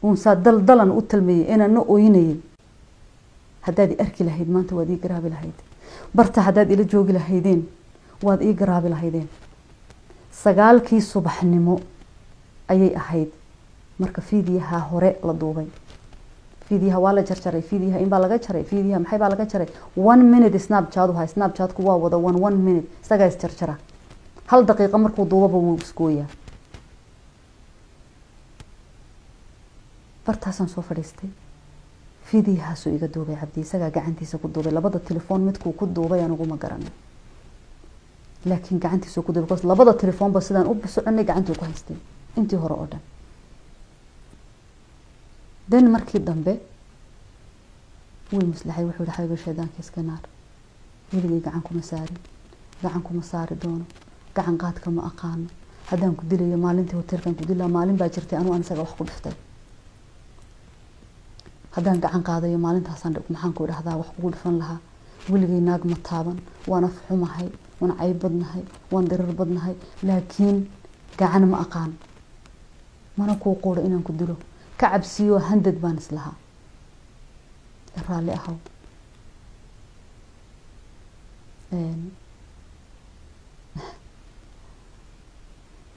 uunsaa daldalan u talmayay inaana ooynayay. Haddaad i arki lahayd maanta, waad ii garaabi lahayd. Barta haddaad ila joogi lahaydeen, waad ii garaabi lahaydeen. 9-kii subaxnimo ayay ahayd marka fiidiyaha hore la duubay. Fiidiyaha waa la jarjaray, fiidiyaha inbaa laga jaray, fiidiyaha maxay baa laga jaray. 1 minute Snapchat u hay, Snapchatku waa wada one one minute, isagaa is jarjara. Hal daqiiqo markuu duubaba wuu isgooyaa. Bartaasaan soo fadhiistay, fiidiyahaasuu iga duubay Cabdi, isagaa gacantiisa ku duubay. Labada telefoon midkuu ku duubay anigu ma garanay, laakiin gacantiisuu ku duubay, because labada telefoonba sidaan u soconay gacantuu ku haystay intii hore oo dhan. Den markii dambe wuu maslaxay, wuxuu yihi: "Xabiibi, shaydaanka iska naar. Weligay gacan kuma saarin, gacan kuma saari doono, gacan qaadka ma aqaano. Haddaan ku dilayo, maalintii hotelkan ku dilaa. Maalin baa jirtay anuu aan isaga wax ku dhiftay. Haddaan gacan qaadayo, maalintaasaan, maxaan ku idhahdaa, wax kugu dhifan lahaa. Weligay naag ma taaban. Waan af xumahay, waan cayb badnahay, waan dirir badnahay, laakiin gacan ma aqaan, mana kuu quuro inaan ku dilo. Ka cabsiyo, handad baan islahaa. Raalli ahaw."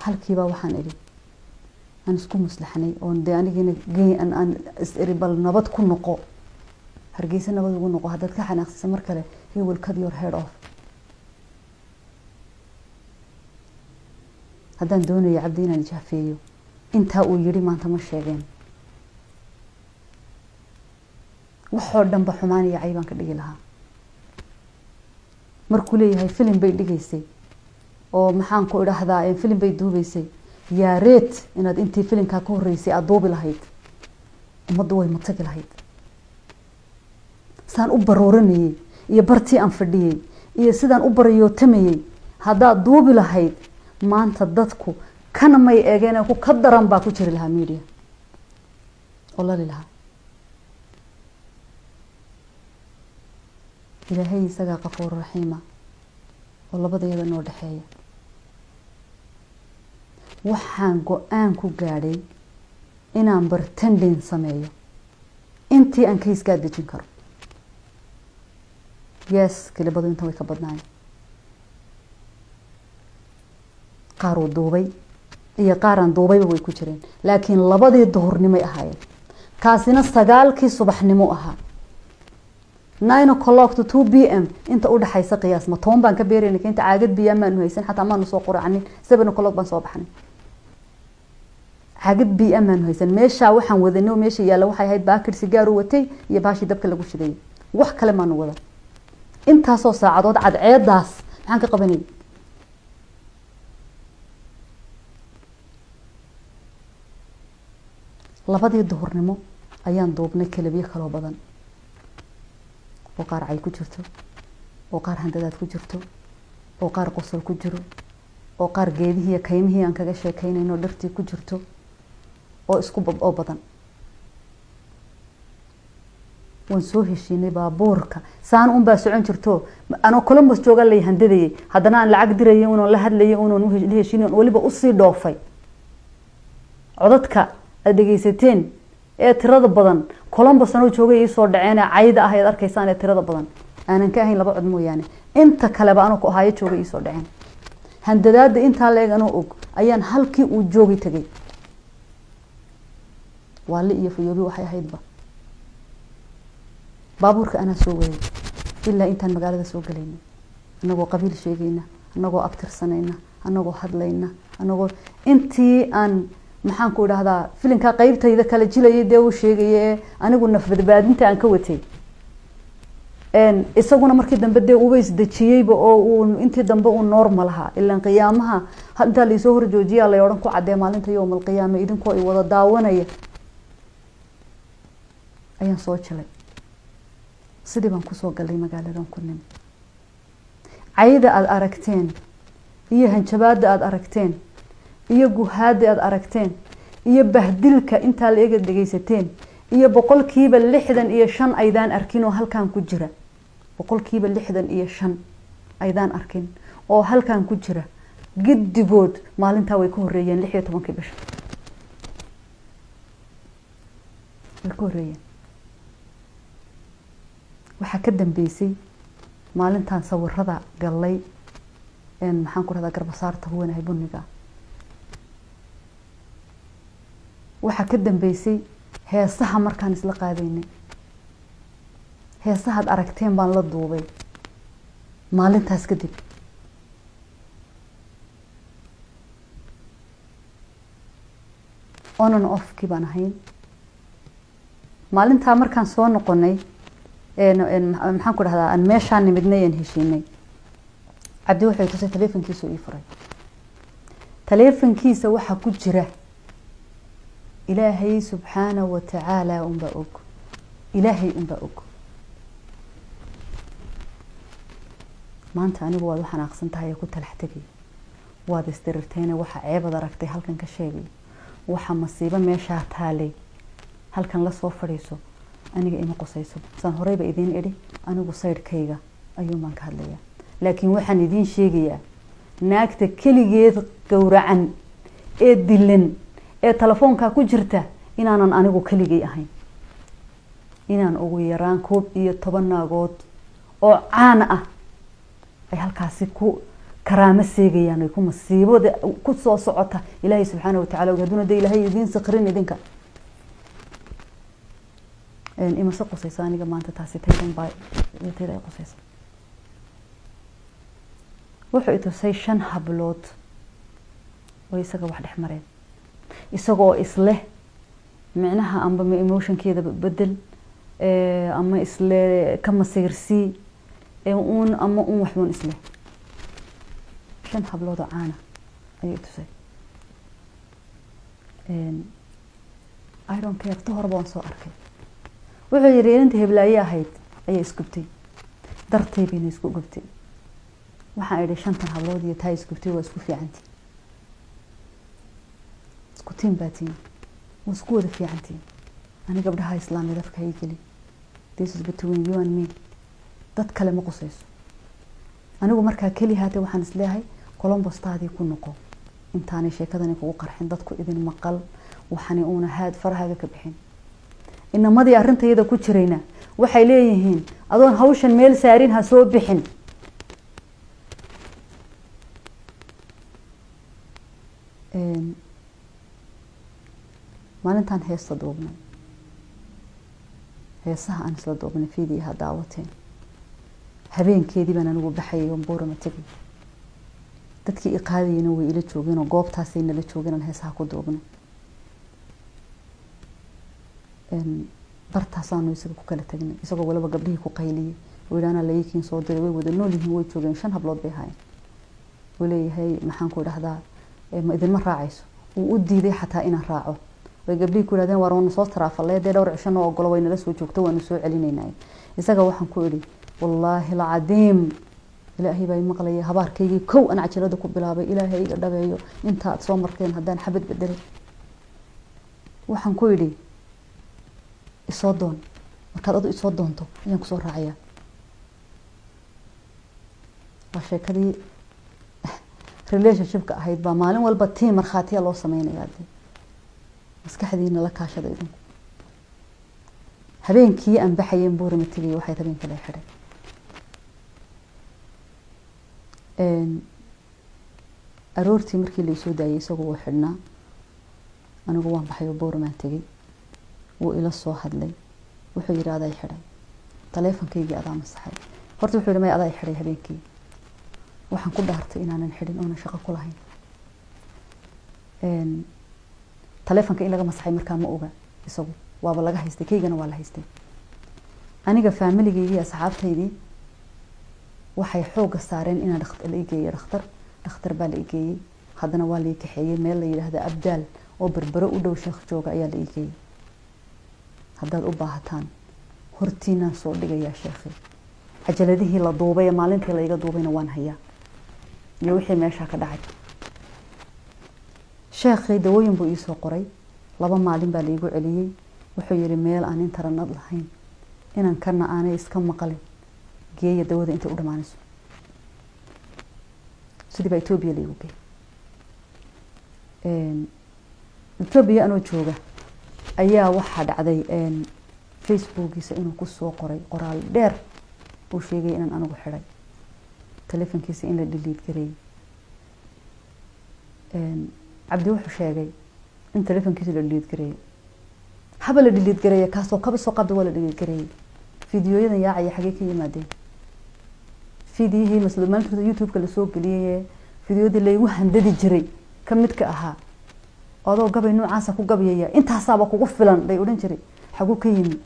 Halkiibaa waxaan idhi aan isku maslaxnay, oon dee anigiina aan is iri, bal nabad ku noqo Hargeysa, nabad ugu noqo. Haddaad ka xanaaqsisa mar kale, he will cut your head off. Haddaan doonayo Cabdi inaan ijaafeeyo, intaa uu yidhi maanta ma sheegeen. Waxoo dhanba xumaan iyo caybaan ka dhigi lahaa. Markuu leeyahay filim bay dhigaysay oo, maxaan ku idhahdaa, filim bay duubeysay, yaa reet inaad intii filimkaa ka horreysay aada duubi lahayd, ummaddu way matagi lahayd. Saan u barooranayey iyo bartii aan fadhiyey iyo sidaan u baryootamayey, haddaad duubi lahayd, maanta dadku kana may eegeen, ku ka daran baa ku jiri lahaa media oo lali lahaa. Ilaahay isagaa qafuur raxiima oo labada iyada noo dhexeeya. Waxaan go-aan ku gaadhay inaan pretending sameeyo intii aan kayskaa dejin karo. Yes, clipadu intan way ka badnaayeen, qaar uu duubay iyo qaaraan duubayba way ku jireen, laakiin labadii duhurnimay ahaayeen, kaasina 9kii subaxnimo ahaa, 9 o'clock to 2 p.m. inta udhaxaysa. Qiyaas, ma toban baan ka beerayna keenta? Caagad biyaa maanu haysan, xataa maanu soo quracanin. 7 o'clock baan soo baxnay, caagad biya maanu haysan. Meeshaa waxaan wadanay oo meesha yaalla waxay ahayd baakir sigaaru watay iyo baashii dabka lagu shidayay, wax kale maanu wadan. Intaasoo saacadood cadceedaas maxaan ka qabanayay? Labadii duhurnimo ayaan duubnay clipyo kaloo badan oo qaar cay ku jirto, oo qaar handadaad ku jirto, oo qaar qosol ku jiro, oo qaar geedihii iyo kaymihii aan kaga sheekeynayno dhartii ku jirto, oo isku oo badan. Waan soo heshiinay. Baabuurka saan un baa socon jirto. Anoo Columbus jooga lay handadayay, haddana aan lacag dirayay unoon la hadlayay unoon la heshiinay, weliba usii dhoofay. Codadka aad dhegeysateen ee tirada badan, Columbus anoo joogay iisoo dhaceen. Cayda ah ayaad arkaysaan ee tirada badan, aanan ka ahayn laba cod mooyaane, inta kaleba anoo ku ahaayo joogay iisoo dhaceen. Handadaada intaa la eg anoo og ayaan halkii uu joogi tegay. Waali iyo fayoobi waxay ahaydba, baabuurka anaa soo waday ilaa intaan magaalada soo galaynay, anagoo qabiil sheegayna, anagoo abtirsanayna, anagoo hadlayna, anagoo intii aan, maxaan ku idhahdaa, filinkaa qeybtayda kala jilayay dee uu sheegaya ee anigu naf badbaadinta aan ka watay. Isaguna markii dambe dee uuba isdejiyeyba oo uu intii dambe uu normal ahaa. Ilaan qiyaamaha intaa laisoo horjoojiya lay odhan ku caddee maalinta yowm alqiyaama idinkoo i wada daawanaya ayaan soo jilay. Sidii baan kusoo galay magaaladan ku nimi. Cayda aada aragteen iyo hanjabaada aada aragteen iyo guhaada aada aragteen iyo bahdilka intaa la eega dhegeysateen iyo 65% aydaan arkin oo halkan ku jira, 65% aydaan arkin oo halkan ku jira, giddigood maalintaa way ka horreeyeen. 16kii bisha way ka horreeyeen. Waxaa ka dambeysay maalintaan sawirada gallay, maxaan ku rahdaa, garbasaarta huwanahay buniga. Waxaa ka dambeysay Heesaha markaan isla qaadaynay, heesahaad aragteen baan la duubay maalintaas kadib. On and off-kii baan ahayn maalintaa. Markaan soo noqonay, maxaan ku dhahdaa, aan meeshaan nimidnay, aan heshiinay, Cabdi wuxuu tusay taleefonkiisa, ii furay taleefonkiisa. Waxaa ku jira Ilaahay subxaana wa tacaala unbaa og, Ilaahay unbaa og. Maanta anigu waad u xanaaqsan tahay ee ku talax tegay, waad isdirirtayna, waxa ceebad aragtay halkan ka sheegay, waxa masiibo meeshaa taalay halkan lasoo fadhiiso, aniga ima qosayso. Saan horeyba idiin idhi, anigu side-kayga ayuun baan ka hadlayaa, laakiin waxaan idiin sheegayaa naagta keligeed gowracan ee dilan ee telefoonkaa ku jirta inaanan anigu keligay ahayn, inaan ugu yaraan 11 naagood oo caan ah ay halkaasi ku karaamo seegayaan, ay ku masiibada ku soo socota. Ilaahay subxaana watacala og hadduna dee Ilaahay idiin sakrin. Idinka imase qusaysa aniga maanta taasi, taydan baa tayda ay qusaysa. Wuxuu i tusay shan hablood oo isaga wax dhex mareen, isagoo isleh micnaha amba ma emotion-keeda bedel ama isle ka masayrsii uun ama un waxbuun isleh. Shan hablood oo caana ayuu i tusay. I don't care, ta horeba waan soo arkay. Wuxuu yihi inanta heblaaye ahayd ayaa isgubtay, dartay bayna isku gubtay. Waxaan idhi shantan hablood iyo taa isgubtay waa isku fiicantiin, isku tiin baa tiin, waa isku wada fiicantiin. Ani gabdhaha islaamiyad afka hay geli. This is between you and me, dad kale ma qusayso. Anigu markaa keli haatee waxaan isleeyahay Colombostaadii ku noqo intaanay sheekadani kugu qarxin, dadku idin maqal, waxani uuna haad farahaaga ka bixin. Inamadii arrintayada ku jirayna waxay leeyihiin adoon hawshan meel saarin ha soo bixin. Maalintaan heesta duubnay, heesaha aan isla duubnay fiidiyaha daawateen, habeenkeedii baan anigu baxayay oon Boorama tegay. Dadkii i qaadayana way ila joogeen oo goobtaasay nala joogeen aan heesaha ku duubnay. Bartaasaanu isaga ku kala tagnay, isagoo waliba gabdhihii ku qayliyey oo yidhi anaa layikiin soo diray. Way wada nool yihiin, way joogeen, shan hablood bay ahaayeen. Uu leeyahay, maxaan ku idhahdaa, ma idinma raacayso. Uu u diiday xataa inaan raaco. Way gabdhihii ku yidhahdeen waar waanu soo taraafalay, dee dhowr cisho noo ogolo, way nala soo joogto, waanu soo celinaynaa. Isaga waxaan ku idhi wallaahi alcadiim, Ilaahay baa i maqlaya, habaarkaygii kow aan cajalada ku bilaabay Ilaahay iga dhabeeyo inta aad soo marteen haddaan xabad bedelay. Waxaan ku idhi isoo doon, markaad adu isoo doonto ayaan kusoo raacayaa. Waa sheekadii relationship-ka ahayd baa maalin walba tii markhaatiya loo sameynayaa. Dee maskaxdiina la kaashada idinku. Habeenkii aan baxayeen Buurama tegay, waxay habeenka la xidhay. Aroortii markii laisoo daayay isagu wuu xidhnaa, anigu waan baxay oo Buuramaan tegay. Wuu ila soo hadlay, wuxuu yidhi adaa xidhay taleefonkaygii, adaa masaxay. Horta wuxuu yihi may, adaa xidhay habeenkii. Waxaan ku dhaartay inaanan xidhin oonan shaqo ku lahayn taleefonka in laga masaxay. Markaa ma oga isagu, waaba laga haystay, kaygana waa la haystay. Aniga faamiligaygii, asxaabtaydii waxay xoogga saareen inaan la igeeyo dhakhtar. Dhakhtar baa la igeeyey, haddana waa la ii kaxeeyey meel la yidhaahda Abdaal oo Berbero u dhow, sheekh jooga ayaa la igeeyey. Haddaad u baahataan hortiinaan soo dhigayaa sheekhi, cajaladihii la duubay ee maalintii la iga duubayna waan hayaa iyo wixii meeshaa ka dhacay. Sheekhii dawooyin buu iisoo qoray, 2 maalin baa laigu celiyey. Wuxuu yihi meel aan internet lahayn, inan kana aanay iska maqalin, geeya dawada intay u dhamaanayso. Sidii baa Etoobiya laigu geeyey. Etoobiya anoo jooga ayaa waxaa dhacday Facebookiisa inuu kusoo qoray qoraal dheer uu sheegay inaan anigu xidhay telefonkiisa, in la delete gareeyey. Cabdi wuxuu sheegay in telefonkiisa la delete gareeyey. Haba la delete gareeya kaasoo kaba soo qabda, waa la delete gareeyay. Fiidiyoyadan yaacaya xagee ka yimaadeen? Fiidiyihii maalinta YouTube-ka lasoo geliyay, fiidiyodii laygu handadi jiray ka midka ahaa, adoo gabay noocaasa ku gabyaya, intaasaaba kugu filan lay odhan jiray, xaguu ka yimi?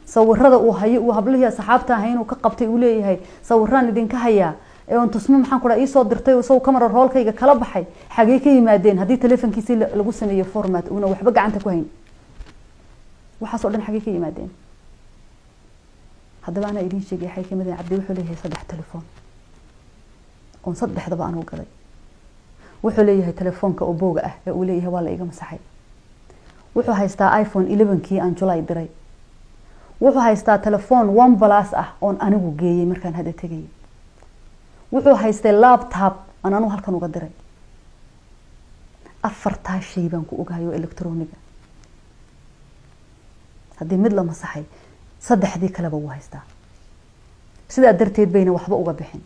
Sawirada uu hayo, uu hablihii asxaabta ahay inuu ka qabtay uu leeyahay, sawiraan idinka hayaa ee on tusmo, maxaan ku dhaha, iisoo dirtay, isagoo camera roll-kayga kala baxay, xagee ka yimaadeen haddii telefonkiisii lagu sameeyo format, uuna waxba gacanta ku hayn? Waxaas oo dhan xagee ka yimaadeen? Haddaba anaa idiin sheegay xagee ka yimaadeen. Cabdi wuxuu leeyahay 3 telefoon oon saddexdaba anuu gaday. Wuxuu leeyahay telefoonka Oppo-ga ah ee uu leeyahay waa la iga masaxay. Wuxuu haystaa iPhone 11-kii aan July diray. Wuxuu haystaa telefoon OnePlus ah oon anigu geeyey markaan hadda tegayay. Wuxuu haystay laptop aan anigu halkan uga diray. Afartaa shay baan ku ogahay oo electroniga. Haddii mid la masaxay, saddexdii kaleba wuu haystaa. Sidaa darteed bayna waxba uga bixin.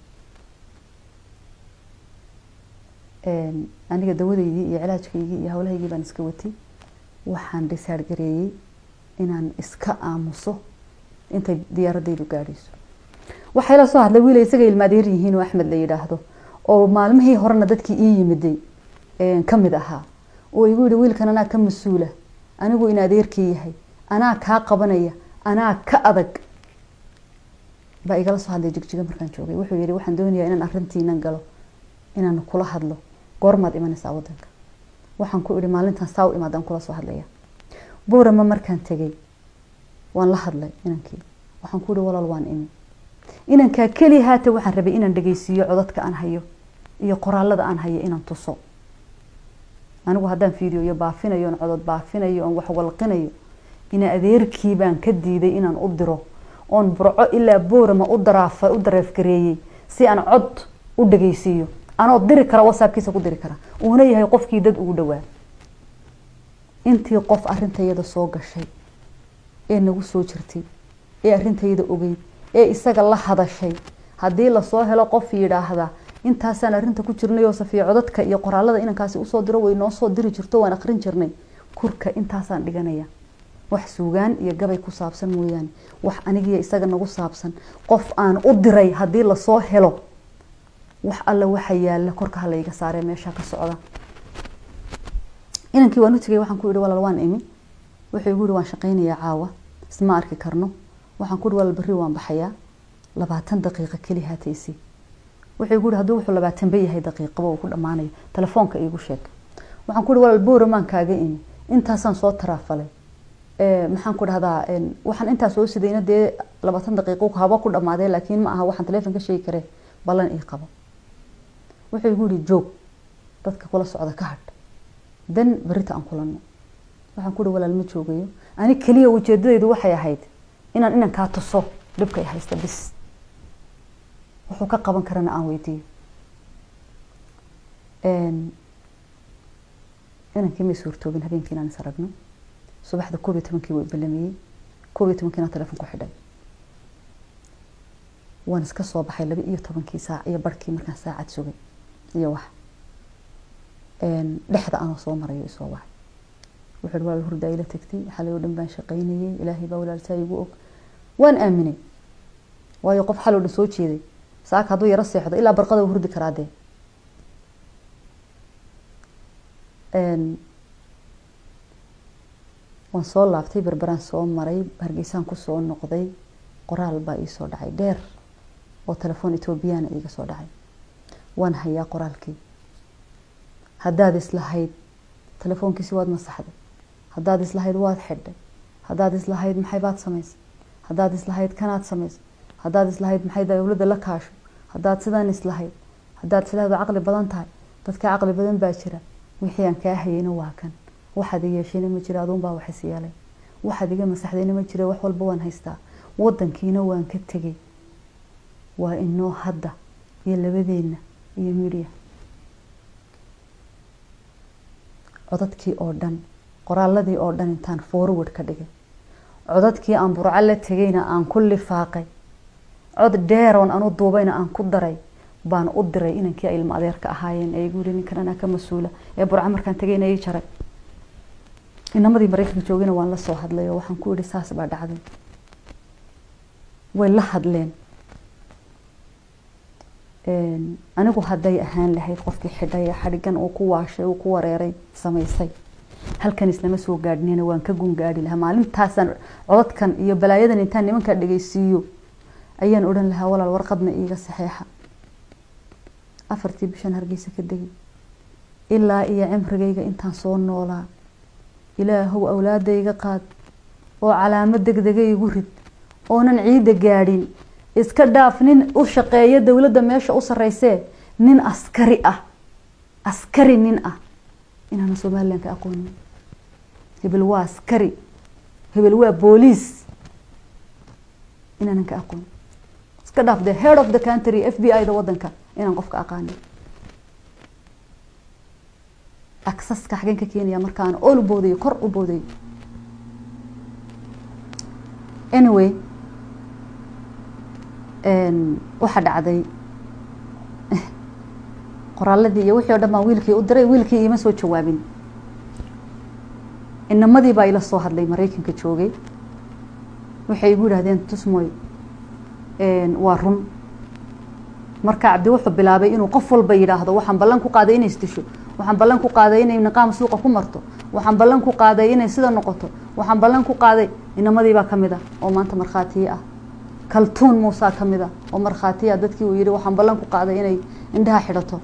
Aniga dawadeydii iyo cilaajkaygii iyo hawlahaygii baan iska watay. Waxaan decide gareeyey inaan iska aamuso intay diyaaradaydu gaadhayso. Waxay la soo hadlay wiil isaga ilmaadeer yihiin oo Axmed la yidhaahdo, oo maalmihii horena dadkii ii yimiday ka mid ahaa, oo igu yihi, wiilkan anaa ka mas-uula, anigu in adeerkii yahay, anaa kaa qabanaya, anaa ka adag, baa igala soo hadlay Jigjiga markaan joogay. Wuxuu yihi, waxaan doonayaa inaan arrintiinan galo, inaan kula hadlo, goormaad imanaysaa wadanka? Waxaan ku idhi, maalintan saa u imaadaan kula soo hadlaya. Boorama markaan tegay waan la hadlay inankii. Waxaan ku idhi, walaal, waan imi. Inankaa keli haata waxaan rabay inaan dhegeysiiyo codadka aan hayo iyo qoraalada aan hayo, inaan tuso. Anigu haddaan fiidiyo iyo baafinayo, oon codod baafinayo, oon wax walqinayo, ina adeerkii baan ka diiday inaan u diro, oon Burco ilaa Boorama u daraafa u dareefgareeyey si aan cod u dhegeysiiyo, anoo diri kara, WhatsAppkiisa ku diri kara, uuna yahay qofkii dad ugu dhawaa. Intii qof arrintayada soo gashay ee nagu soo jirtay ee arrintayada ogeyd ee isaga la hadashay, haddii lasoo helo qof yidhaahda intaasaan arrinta ku jirnay oo Safiya codadka iyo qoraalada inankaasi usoo diro, way noo soo diri jirto, waan akrin jirnay, kurka intaasaan dhiganaya. Wax suugaan iyo gabay ku saabsan mooyaane, wax anigiyo isaga nagu saabsan qof aan u diray haddii lasoo helo, wax alla waxa yaala korka hala iga saaree meesha ka socda. Inankii waan u tegay. Waxaan ku idhi, walaal, waan imi. Wuxuu igu yihi, waan shaqaynayaa caawa, isma arki karno. Waxaan ku ihi, walaal, berri waan baxayaa, 20 daqiiqa keli haataysi. Wuxuu igu yihi, hadduu wuxuu 20 ba yahay daqiiqaba uu ku dhammaanayo, telefoonka iigu sheeg. Waxaan ku ihi, walaal, Booramaan kaaga imi, intaasaan soo taraafalay, maxaan ku dhahdaa, waxaan intaa soo sidayna dee 20 daqiiqo haba ku dhamaadee, laakiin ma aha waxaan telefoon ka sheegi karee, ballan ii qabo. Wuxuu igu yihi, joog, dadka kula socda ka hadh, dan berrita aan kulanno. Waxaan ku ihi, walaal, ma joogayo. Ani keliya ujeedadaydu waxay ahayd inaan inankaa tuso dhibka ay haysta bis, wuxuu ka qaban karana aan weydiiyo. Inankii may suurtoobin habeenkii inaan is aragno. Subaxda 11-kii wuu ibalamiyey, 11-kiina telefoon ku xidhay. Waan iska soo baxay 12-kii saac iyo barhkii markaan saacad sugay iyo wax dhexda anoo soo marayo isoo wacay. Wuxuu walaal, hurda ila tagtay, xalay oo dhan baan shaqaynayay, Ilaahay baa walaalsaa igu og. Waan aaminay, waayo qof xal oo dhan soo jeeday saaka hadduu yaro seexdo ilaa barqada uu hurdi karaa. Dee waan soo laabtay, Berberaan soo maray, Hargeysaan kusoo noqday. Qoraal baa iisoo dhacay dheer oo telefoon Etoobiyana iiga soo dhacay. Waan hayaa qoraalkii. Haddaad islahayd telefoonkiisi waad masaxday, haddaad islahayd waad xidhay, haddaad islahayd maxay baad samaysay, haddaad islahayd kanaad samaysay, haddaad islahayd maxay dowladda la kaasho, haddaad sidaan islahayd, haddaad islahayd waa caqli badan tahay, dadka caqli badan baa jira, wixii aan kaa hayayna waa kan. Waxaad i yeeshayna ma jira, aduun baa wax is yeelay. Waxaad iga masaxdayna ma jira, wax walba waan haystaa, wadankiina waan ka tegay. Waa inoo hadda iyo labadeenna iyo media. Codadkii oo dhan, qoraaladii oo dhan intaan forward ka dhigay, codadkii aan Burco la tegayna aan ku lifaaqay, cod dheeroon anu duubayna aan ku daray, baan u diray inankii ay ilmo adeerka ahaayeen ee igu yiri, ninkan anaa ka mas-uula, ee Burco markaan tegayna ii jaray. Inamadii Maraykanka joogayna waan la soo hadlay oo waxaan ku idhi, "Saas baa dhacday." Way la hadleen. Anigu hadday ahaan lahayd qofkii xidhay ee xadhigan uu ku waashay, uu ku wareeray samaysay, halkan islama soo gaadhnina, waan ka gun gaadhi lahaa. Maalintaasaan codadkan iyo balaayadan intaan nimankaa dhegeysiiyo ayaan odhan lahaa, "Walaal, warqadna iiga saxeexa." 4-tii bishan Hargeysa ka degay. Ilaa iyo cimrigayga intaan soo noolaa, Ilaahow awlaadayga qaad oo calaamad degdega igu rid oonan ciidda gaadhin. Iska dhaaf nin u shaqeeya dowladda meesha u sareysee, nin askari ah, askari nin ah inaana Somaliland ka aqoonin. Hebel waa askari, hebel waa booliis, inaanan ka aqoon. Iska dhaaf the head of the country, FBI da wadanka inaan qofka aqaanin. Accesska xageen ka keenaya markaan ool u boodayo, kor u boodayo? Anyway, waxaa dhacday qoraaladii iyo wixii o dhan baan wiilkii u diray. Wiilkii iima soo jawaabin. Inamadii baa ila soo hadlay Maraykanka joogay. Waxay igu yidhahdeen, "Tusmoy, waa run." Marka Cabdi wuxuu bilaabay inuu qof walba yidhaahdo, "Waxaan ballan ku qaaday inay isdisho, waxaan ballan ku qaaday inay niqaam suuqa ku marto, waxaan ballan ku qaaday inay sida noqoto, waxaan ballan ku qaaday." Inamadii baa kamid ah oo maanta markhaatiye ah. Kaltuun Muusaa kamid ah oo markhaatiya dadkii uu yihi, "Waxaan ballan ku qaaday inay indhaha xidhato."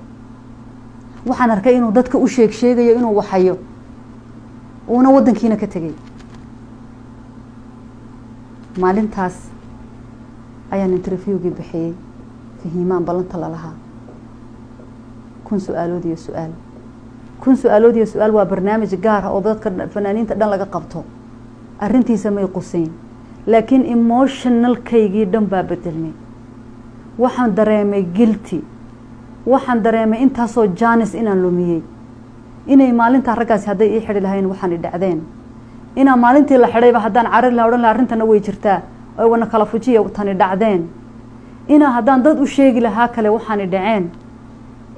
Waxaan arkay inuu dadka u sheeg sheegayo inuu waxayo, uuna waddankiina ka tegay. Maalintaas ayaan interviewgii bixiyey Fahiimaan ballanta lalahaa, Kun Su-aalood iyo Su-aal. Kun Su-aalood iyo Su-aal waa barnaamij gaar ah oo dadka fanaaniinta dhan laga qabto. Arrintiisa may quseyn, laakiin emotionalkaygii dhan baa bedelmay. Waxaan dareemay guilty. Waxaan dareemay intaasoo chance inaan lumiyey, inay maalintaa raggaasi hadday ii xidhi lahayn waxaan i dhacdeen, inaan maalintii la xidhayba haddaan carari laha, odhan laha, "Arrintana way jirtaa oo wana kala fujiya," tani dhacdeen, inaa haddaan dad u sheegi lahaa kale waxaani dhaceen,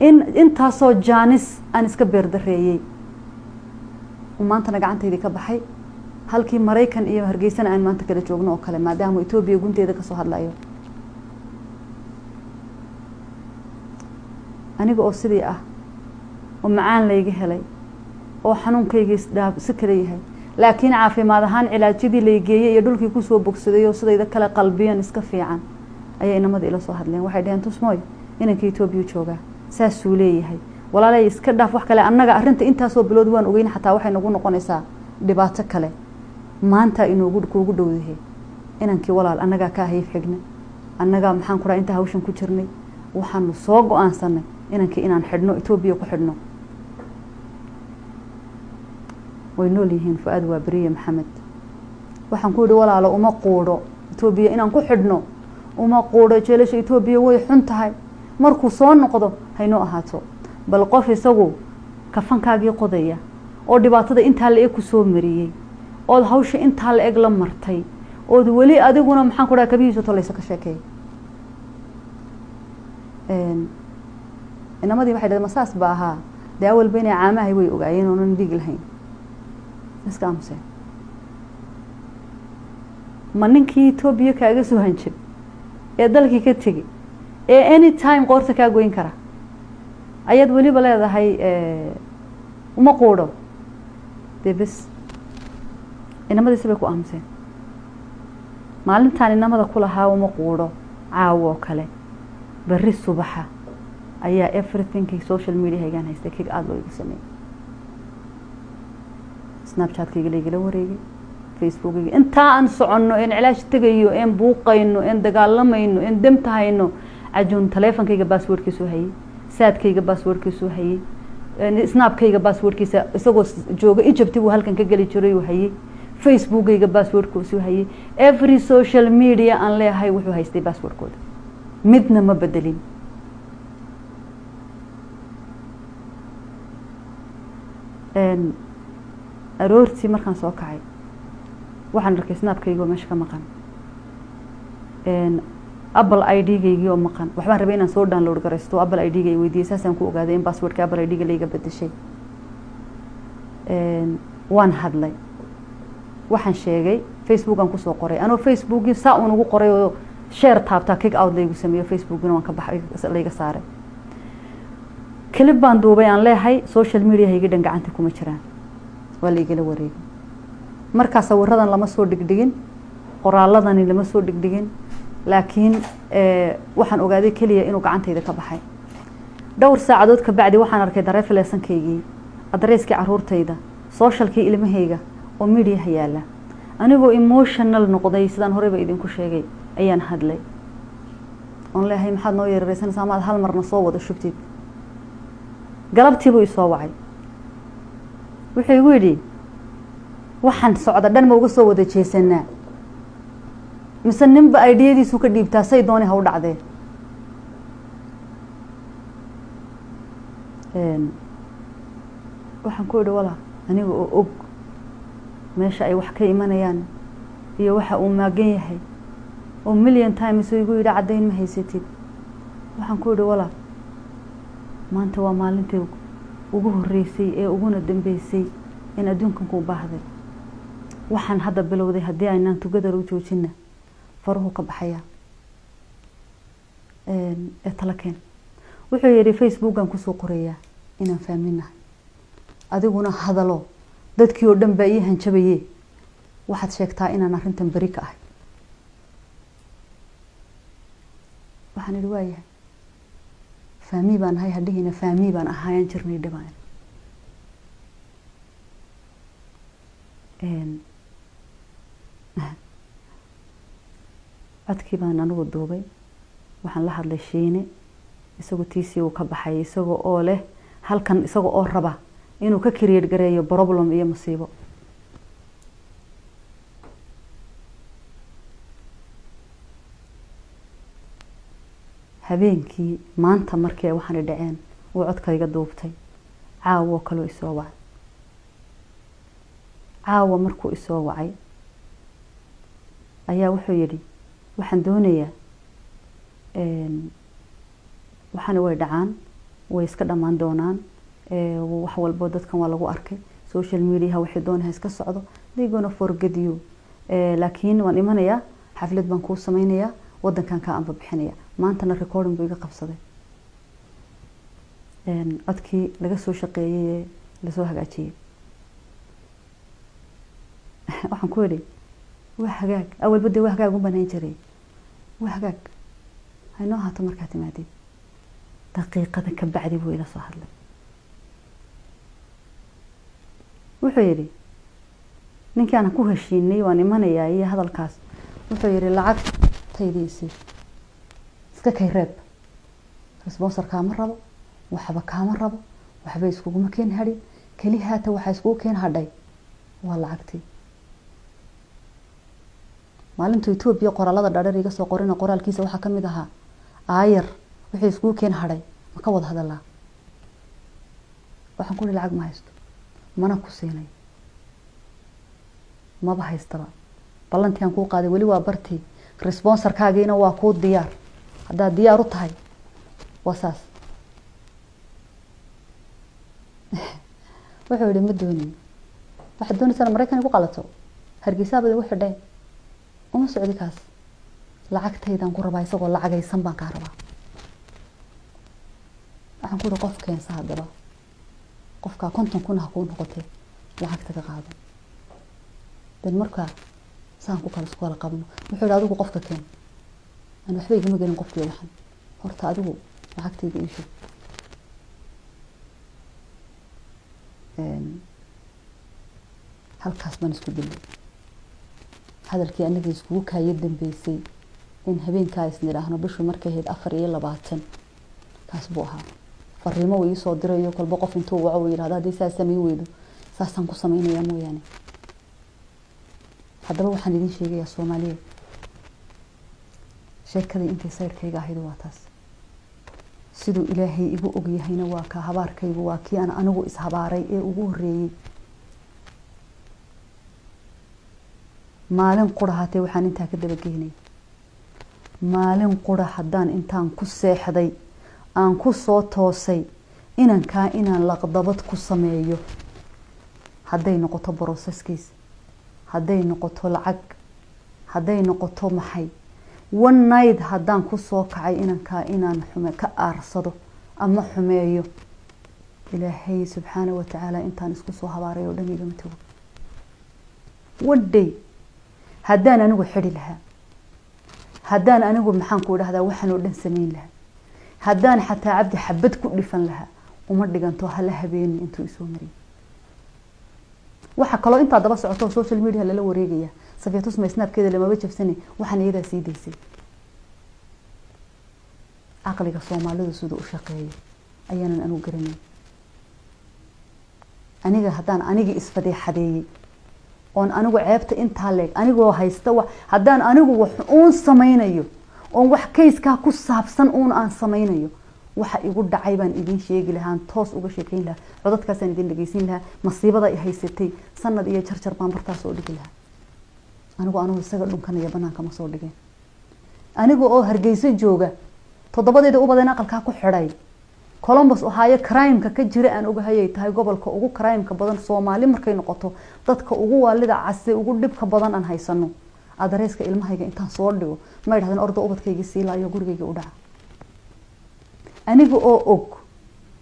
in intaasoo chance aan iska beerdareeyey, maantana gacantaydii ka baxay, halkii Maraykan iyo Hargeysana aan maanta kala joogno oo kale, maadaama Etoobiya gunteeda kasoo hadlayo. Aniga oo sidii ah oo macaan layga helay oo xanuunkayga isdhaaf si kale yahay, laakiin caafimaad ahaan cilaajyadii laygeeyey iyo dhulkii kusoo bogsaday oo sidayda kale qalbiyan iska fiican, ayay inamada ila soo hadleen. Waxay dhaheen, "Tusmooy, inanka Etoobiya joogaa saasuu leeyahay. Walaalay, iska dhaaf wax kale, annaga arrinta intaasoo bilood waan ogeyn, xataa waxay nagu noqonaysaa dhibaato kale. Maanta inoogu kuugu dhowdahe inankii, walaal, annagaa ka ahayf xigna, annagaa, maxaan ku dhaha, intaa hawshan ku jirnay, waxaanu soo go-aansanay inankii inaan xidhno, Etoobiya ku xidhno." Way nool yihiin, Fu-aad waa Beriye Maxamed. Waxaan ku yihi, "Walaalo, uma quudho Etoobiya inaan ku xidhno, uma quudho. Jeelasha Etoobiya way xun tahay. Markuu soo noqdo haynoo ahaato." Bal qof isagu kafankaagii qodaya oo dhibaatada intaa la eg ku soo mariyey, ood hawsha intaa la eg la martay, ood weli adiguna, maxaan ku dhaha, kabihiisa tolaysa ka sheekeey. Inamadii waxay dhahdeen, "Ma saas ba ahaa?" Dee awalba inay caamahay way ogaayeen oonan dhiig lahayn. Iska aamuseen. Ma ninkii Etoobiya kaaga soo hanjab ee dalkii ka tegey ee any time qoorta kaa goyn kara ayaad weliba leedahay, "Uma quudho"? Dee bes, inamadiisi bay ku aamuseen. Maalintaan inamada ku lahaa "uma quudho" caawo oo kale, berri subaxa ayaa everythingkii social mediahaygaan haystay kig aada loo igu sameeyey. Snapchatkayga laygala wareegay, Facebookayga. Intaa aan soconno, een cilaash tegayo, een buuqayno, een dagaalamayno, een demta hayno, Cajuun taleefonkayga passwordkiisuu hayay, Saadkayga passwordkiisuu hayay, Snapkayga passwordkiisa isagoo jooga Egypt buu halkan ka geli jiray uu hayay, Facebookayga passwordkiisuu hayay. Every social media aan leeyahay wuxuu haystay passwordkooda, midna ma bedelin. Aroortii markaan soo kacay waxaan arkay Snapkayga oo meesha ka maqan, Apple ID-gaygii oo maqan. Waxbaan rabay inaan soo download garaysto, Apple ID-ga ay weydiiyey. Saasaan ku ogaaday in passwordka Apple ID-ga layga bedeshay. Waan hadlay, waxaan sheegay Facebook aan kusoo qoray. Anoo Facebookii saa uun ugu qoray oo share taabtaa, kick out laygu sameeyo, Facebookina waan ka baxay, layga saaray. Clip baan duubay aan leeyahay social media hayga dhan gacanta kuma jiraan, waa laigala wareegay. Markaa sawiradan lama soo dhigdhigin, qoraaladani lama soo dhigdhigin, laakiin waxaan ogaaday keliya inuu gacantayda ka baxay. Dhowr saacadood ka bacdi waxaan arkay driving licence-kaygii, addresskii caruurtayda, socialkii ilmahayga oo mediaha yaala. Anigoo emotional noqday, sidaan horeyba idinku sheegay, ayaan hadlay oon leeyahay, "Maxaad noo yarareysanaysaa? Maad hal marna soo wada shubtid?" Galabtiibuu isoo wacay. Wuxuu igu yidhi, "Waxaan socda dhan ma uga soo wada jeesanaa mise ninba ideyadiisu ka dhiibtaa? Say dooni ha u dhacdee." Waxaan ku idhi, "Walaa, aniga oo og meesha ay wax ka imanayaan iyo waxa uu maagan yahay oo million times uu igu yidhi caddayn ma haysatid," waxaan ku idhi, "Walaa, maanta waa maalintii ugu horreysay ee uguna dambeysay in adduunkan kuu baahday. Waxaan hadda bilowday, haddii aynaan together u joojina, faruhu ka baxaya ee tala keen." Wuxuu yidhi, "Facebookan kusoo qorayaa inaan faaminahay, adiguna hadalo, dadkii oo dhan baa ii hanjabaye, waxaad sheegtaa inaan arrintan beri ka ahay." Waxaan idhi, "Waayahay, faamii baan ahay hadhihina, faamii baan ahaayaan jirnay dhibaan." Codkii baan anigu duubay. Waxaan la hadlay Shiine, isagoo tiisii uu ka baxay, isagoo oo leh halkan, isaga oo raba inuu ka create gareeyo problem iyo musiibo. Habeenkii maanta markii ay waxaani dhaceen uu codkayga duubtay. Caawo kaloo isoo wacay. Caawa markuu isoo wacay ayaa wuxuu yidhi, "Waxaan doonayaa, waxaana way dhacaan, way iska dhammaan doonaan, wax walbo dadkan waa lagu arkay social mediaha, waxay doonaha iska socdo, they gonna forget you, laakiin waan imanayaa, xaflad baan kuu sameynayaa, wadankan kaa anba bixinaya." Maantana recording buu iga qabsaday, codkii laga soo shaqeeyey ee lasoo hagaajiyey. Waxaan ku idhi, "Waa hagaag, awalba dee waa hagaag u banayn jiray, waa hagaag, haynoo haato markaa timaadid." Daqiiqada ka bacdi buu ila soo hadlay. Wuxuu yidhi, ninkii aan ku heshiinay waan imanayaa iyo hadalkaas, wuxuu yihi, "Lacagtaydiisi iska kay reeb, sponsor kaama rabo, waxba kaama rabo, waxba iskuguma keen hadhin, keli haata waxaa iskugu keen hadhay waa lacagtii." Maalintuu Etoobiya qoraalada dhaadheer iga soo qorina, qoraalkiisa waxaa kamid ahaa, "Aayar wixii iskugu keen hadhay ma ka wada hadalaa?" Waxaan ku ihi, "Lacag ma haysto, mana ku siinay, maba haystaba. Ballantii aan kuu qaaday weli waa bartii, sponsorkaagiina waa kuu diyaar, haddaad diyaar u tahay waa saas." Wuxuu yihi, "Ma doonin. Waxaad doonaysaan Maraykan igu qalato, Hargeysaabad igu xidheen, uma socdi kaas, lacagtaydaan ku rabaa, isagoo lacagaysan baan kaa rabaa." Waxaan ku ihi, "Qof keensa haddaba, qofkaa 50,000 ha kuu noqotee, lacagta ka qaado, den markaa saan ku kala isku kala qabno." Wuxuu yihi, "Adigu qofka keen, aan waxba igama gelin qofkii, waxan horta adigu lacagtayda ii shub." Halkaas baan isku dilay. Hadalkii anaga iskugu kaayo dambeysay in habeenkaa isnidhaahno, bishu markay ahayd 24, kaas buu ahaa. Fariimo uu iisoo dirayo kolba, qof intuu waco uu yidhahdo, "Haddii saas samayn weydo, saasaan ku samaynayaa," mooyaane. Haddaba waxaan idin sheegayaa, Soomaaliya, sheekadii intay sayrkayga ahayd waa taas. Siduu Ilaahay igu ogyahayna waa kaa. Habaarkaygu waa kii aan anigu ishabaaray ee ugu horreeyey. Maalin qura hatee waxaan intaa ka dabageynay, maalin qura haddaan intaan ku seexday aan ku soo toosay inankaa inaan laqdabad ku sameeyo. Hadday noqoto processkiisa, hadday noqoto lacag, hadday noqoto maxay, one night haddaan kusoo kacay inankaa inaan xume ka aarsado ama xumeeyo, Ilaahay subxaana wa tacaala intaan isku soo habaaray oo dhan igama tago. One day haddaan anigu xidhi lahaa, haddaan anigu, maxaan ku idhahdaa, waxaan oo dhan samayn lahaa, haddaan xataa Cabdi xabad ku dhifan lahaa, uma dhiganto hala habeeni intuu isoo mariyay. Waxa kaloo intaa daba socoto, social media lala wareegaya, Safiya Tusma Snapkeeda lamaba jabsani, waxaan iyadaa sii daysay. Caqliga Soomaalidu siduu u shaqeeyo ayaanan anigu garanayn. Aniga haddaan anigii isfadeexadeeyey oon anigu ceebta intaa leeg anigoo haysta, wa haddaan anigu wax uun samaynayo oon wax kayskaa ku saabsan uun aan samaynayo, waxa igu dhacay baan idin sheegi lahaan, toos uga sheekeyn lahaa, codadkaasaan idin dhegeysin lahaa, masiibada i haysatay sanad iyo jarjar baan bartaas oo dhigi lahaa. Anigu anugu isaga dhunkanaya banaanka ma soo dhigeen. Aniga oo Hargeyso jooga, toddobadeeda ubadan aqalkaa ku xidhay, Columbus, Ohio, crimeka ka jira aan ogahayay tahay gobolka ugu crimeka badan Soomaali markay noqoto, dadka ugu waalida case, ugu dhibka badan aan haysano, addresska ilmahayga intaan soo dhigo ma idhahdeen orda ubadkayga siilaayo gurigayga u dhaca? Aniga oo og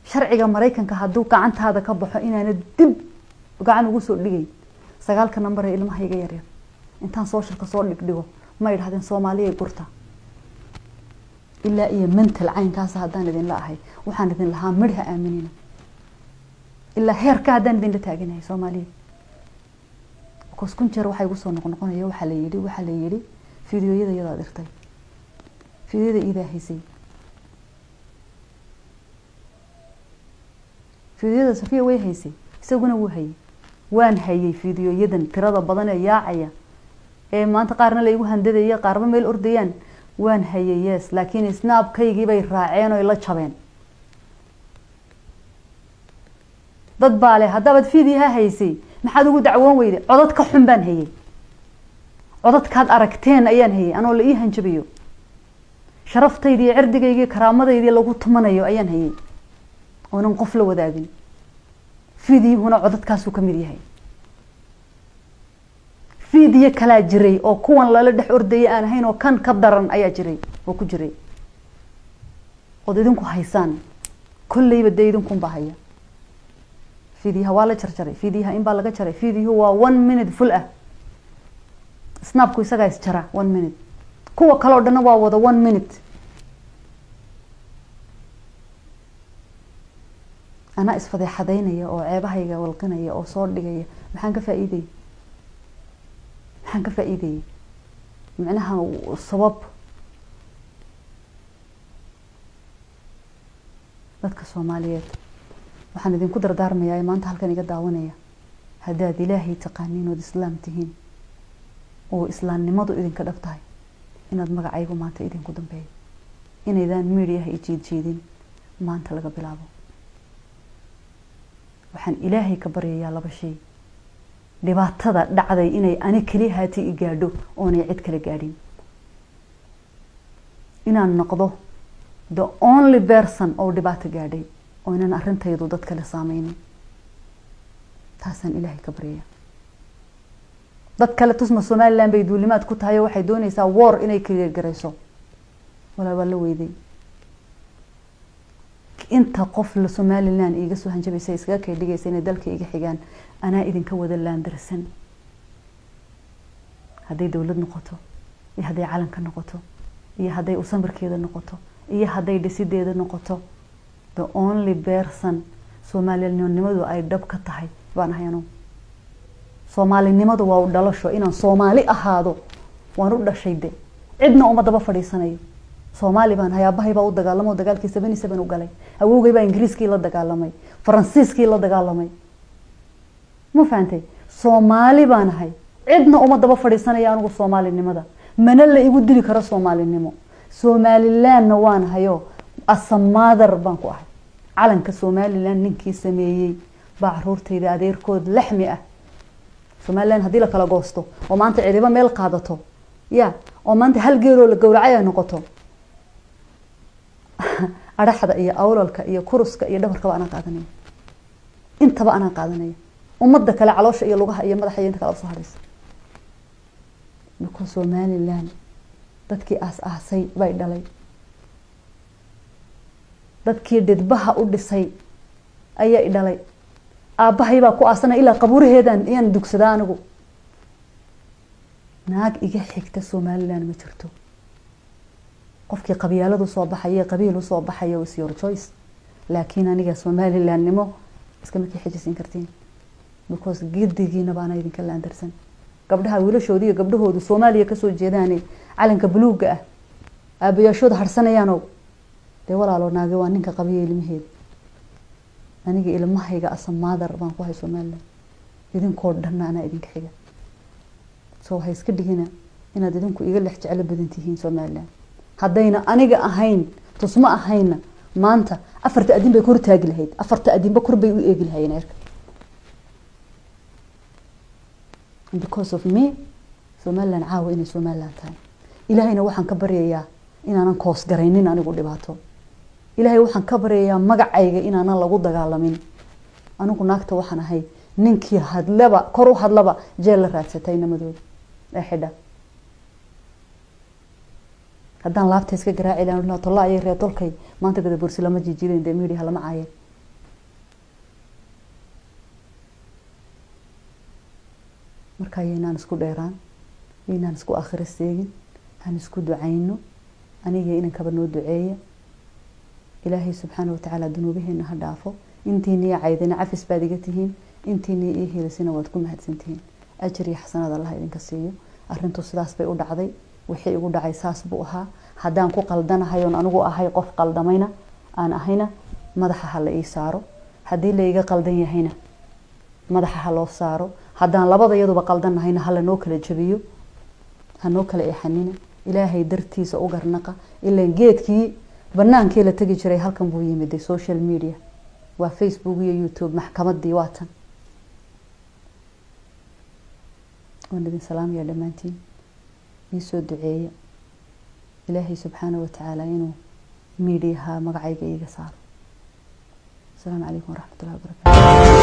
sharciga Maraykanka hadduu gacantaada ka baxo inaana dib gacan ugu soo dhigayn, 9-ka nambar ee ilmahayga yaryar intaan socialka soo dhigdhigo ma idhahdeen Soomaaliya gurta? Ilaa iyo mental caynkaas haddaan idinla ahay, waxaan idin lahaa midha aaminina. Ilaa heerka haddaan idinla taaganahay Soomaaliya, because kun jeer waxaa igu soo noqnoqonaya, waxaa la yidhi, waxaa la yidhi fideoyada iyadaa dirtay, fideoyada iyadaa haysay, fideoyada Safiya way haysay, isaguna wuu hayay, waan hayay. Fideoyadan tirada badan ee yaacaya ee maanta qaarna la igu handadaya, qaarba meel ordayaan, waan hayay, yes, laakiin Snapkaygii bay raaceen oo la jabeen. Dad baa leh, haddabaad fidiyaha haysay maxaad ugu dacwoon weyday? Codad ka xun baan hayay, codadkaad aragteen ayaan hayay, anoo la ii hanjabayo, sharaftaydi iyo cirdigaygii karaamadaydii lagu tumanayo ayaan hayay, oonan qof la wadaagin. Fidiyuhuna codadkaasuu ka mid yahay. Fidiyo kalaa jiray oo kuwan lala dhex ordayay aan ahayn oo kan ka daran ayaa jiray oo ku jiray ood idinku haysaan kolleyba, dee idinkunbaa haya. Fidiyaha waa la jarjaray, fidiyaha in baa laga jaray. Fidiyuhu waa one minute full ah. Snapku isagaa isjara one minute, kuwa kale o dhanna waa wada one minute. Anaa isfadeexadaynaya oo ceebahayga walqinaya oo soo dhigaya, maxaan ka faa-iidayay? Maxaan ka faa-iidayay? Micnaha sabab dadka Soomaaliyeed waxaan idinku dardaarmayaa ee maanta halkan iga daawanaya, haddaad Ilaahay taqaaniin ood islaam tihiin oo islaamnimadu idinka dhab tahay, inaad magacaygu maanta idinku dambeeyo, inaydaan mediaha i jiid jiidin maanta laga bilaabo. Waxaan Ilaahay ka baryayaa laba shay: dhibaatada dhacday inay ani keli haati i gaadho oonay cid kale gaadhin, inaan noqdo the only person oo dhibaato gaadhay oo inaan arrintaydu dad kale saameynin. Taasaan Ilaahay ka baryaya. Dad kale Tusma Somaliland bay duulimaad ku tahay oo waxay dooneysaa war inay kagargarayso. Walaa waa la weyday. Inta qof la Somaliland iiga soo hanjabaysa, iskaga kay dhigaysa inay dalka iga xigaan, anaa idinka wada laandarsan. Hadday dowlad noqoto iyo hadday calanka noqoto iyo hadday usamirkeeda noqoto iyo hadday dhisideeda noqoto, the only person Soomaalinimadu ay dhab ka tahay baan ahay anugu. Soomaalinimadu waa u dhalasho. Inaan Soomaali ahaado waan u dhashay, de cidna uma daba fadhiisanayo. Soomaali baan ahay. Aabahay baa u dagaalamo, dagaalkii 77 u galay. Awowgay baa Ingiriiskii la dagaalamay, Faransiiskii la dagaalamay. Ma fahantay? Soomaali baan ahay, cidna uma daba fadhiisanaya anigu soomaalinimada, mana la igu dili karo soomaalinimo. Somalilandna waan hayo, asamaader baan ku ahay. Calanka Somaliland ninkii sameeyey baa caruurtayda adeerkood laxmi ah. Somaliland haddii la kala goosto oo maanta cidiba meel qaadato ya, oo maanta hal geeloo la gowracay ay noqoto, adhaxda iyo awlalka iyo kuruska iyo dhabarkaba anaa qaadanaya, intaba anaa qaadanaya. Ummadda kale caloosha iyo lugaha iyo madaxa iyo inta kale usoo hadhaysa, because Somaliland dadkii aas-aasay bay dhalay, dadkii dhidbaha u dhisay ayaa i dhalay. Aabbahay baa ku aasanay ilaa qabuuraheedan iyaan dugsadaa. Anigu naag iga xigta Somaliland ma jirto. Qofkii qabyaaladu soo baxaya, qabiil usoo baxaya, is your choice, laakiin aniga Somalilandnimo iskama kii xijisiin kartiin, because gidigiina baana idinka laandarsan. Gabdhaha wiilashoodi iyo gabdhahoodu Soomaaliya kasoo jeedaane calanka buluuga ah aabayaashooda harsanayaano, dee walaalo, naage waa ninka qabiya ilmaheeda. Aniga ilmahayga as a mother baan ku hay Somaliland, idinkoo dhanna anaa idinka xiga. So waxay iska dhigina inaad idinku iga lex jeclo badan tihiin Somaliland. Haddayna aniga ahayn, tusmo ahayna, maanta afarta adin bay kor taagi lahayd, afarta adinba kor bay u eegi lahayeen erka. Because of me, Somaliland caawa inay Somaliland tahay. Ilaahayna waxaan ka baryayaa inaanan koos garaynin anigu dhibaato. Ilaahay waxaan ka baryayaa magacayga inaanan lagu dagaalamin. Anigu naagta waxaan ahay ninkii hadlaba, kor u hadlaba, jeel la raadsatay namadooda ee xidha. Haddaan laabta iska garaaci lahaa, tolla ayay reer tolkay maanta Gadabursi lama jijirin, dee media lama caayeen. Marka yaynaan isku dheeraan, yaynaan isku akhira seegin, han isku ducayno. Aniga inankaba noo duceeya, Ilaahay subxaana watacaala dunuubaheena ha dhaafo. Intiinii caydina cafis baad iga tihiin, intiinii ii helisina waad ku mahadsantihiin. Ajir iyo xasanaad Allah idinka siiyo. Arrintu sidaas bay u dhacday, wixii igu dhacay saas buu ahaa. Haddaan ku qaldanahay oon anigu ahay qof qaldamayna aan ahayna, madaxa ha la ii saaro. Haddii la iga qaldan yahayna, madaxa ha loo saaro. Haddaan labada iyaduba qaldanahayna, hala noo kala jabiyo, ha noo kala eexanina. Ilaahay dartiisa u garnaqa. Ilaan geedkii banaankii la tegi jiray halkan buu yimiday, social media waa Facebook iyo YouTube. Maxkamadii waa tan. Waan idin salaamaya dhammaantiin. Ii soo duceeya Ilaahay subxaana watacaala inuu miidiyaha magacayga iiga saaro. Asalaamu calaykum waraxmat ullahi wabarakatu.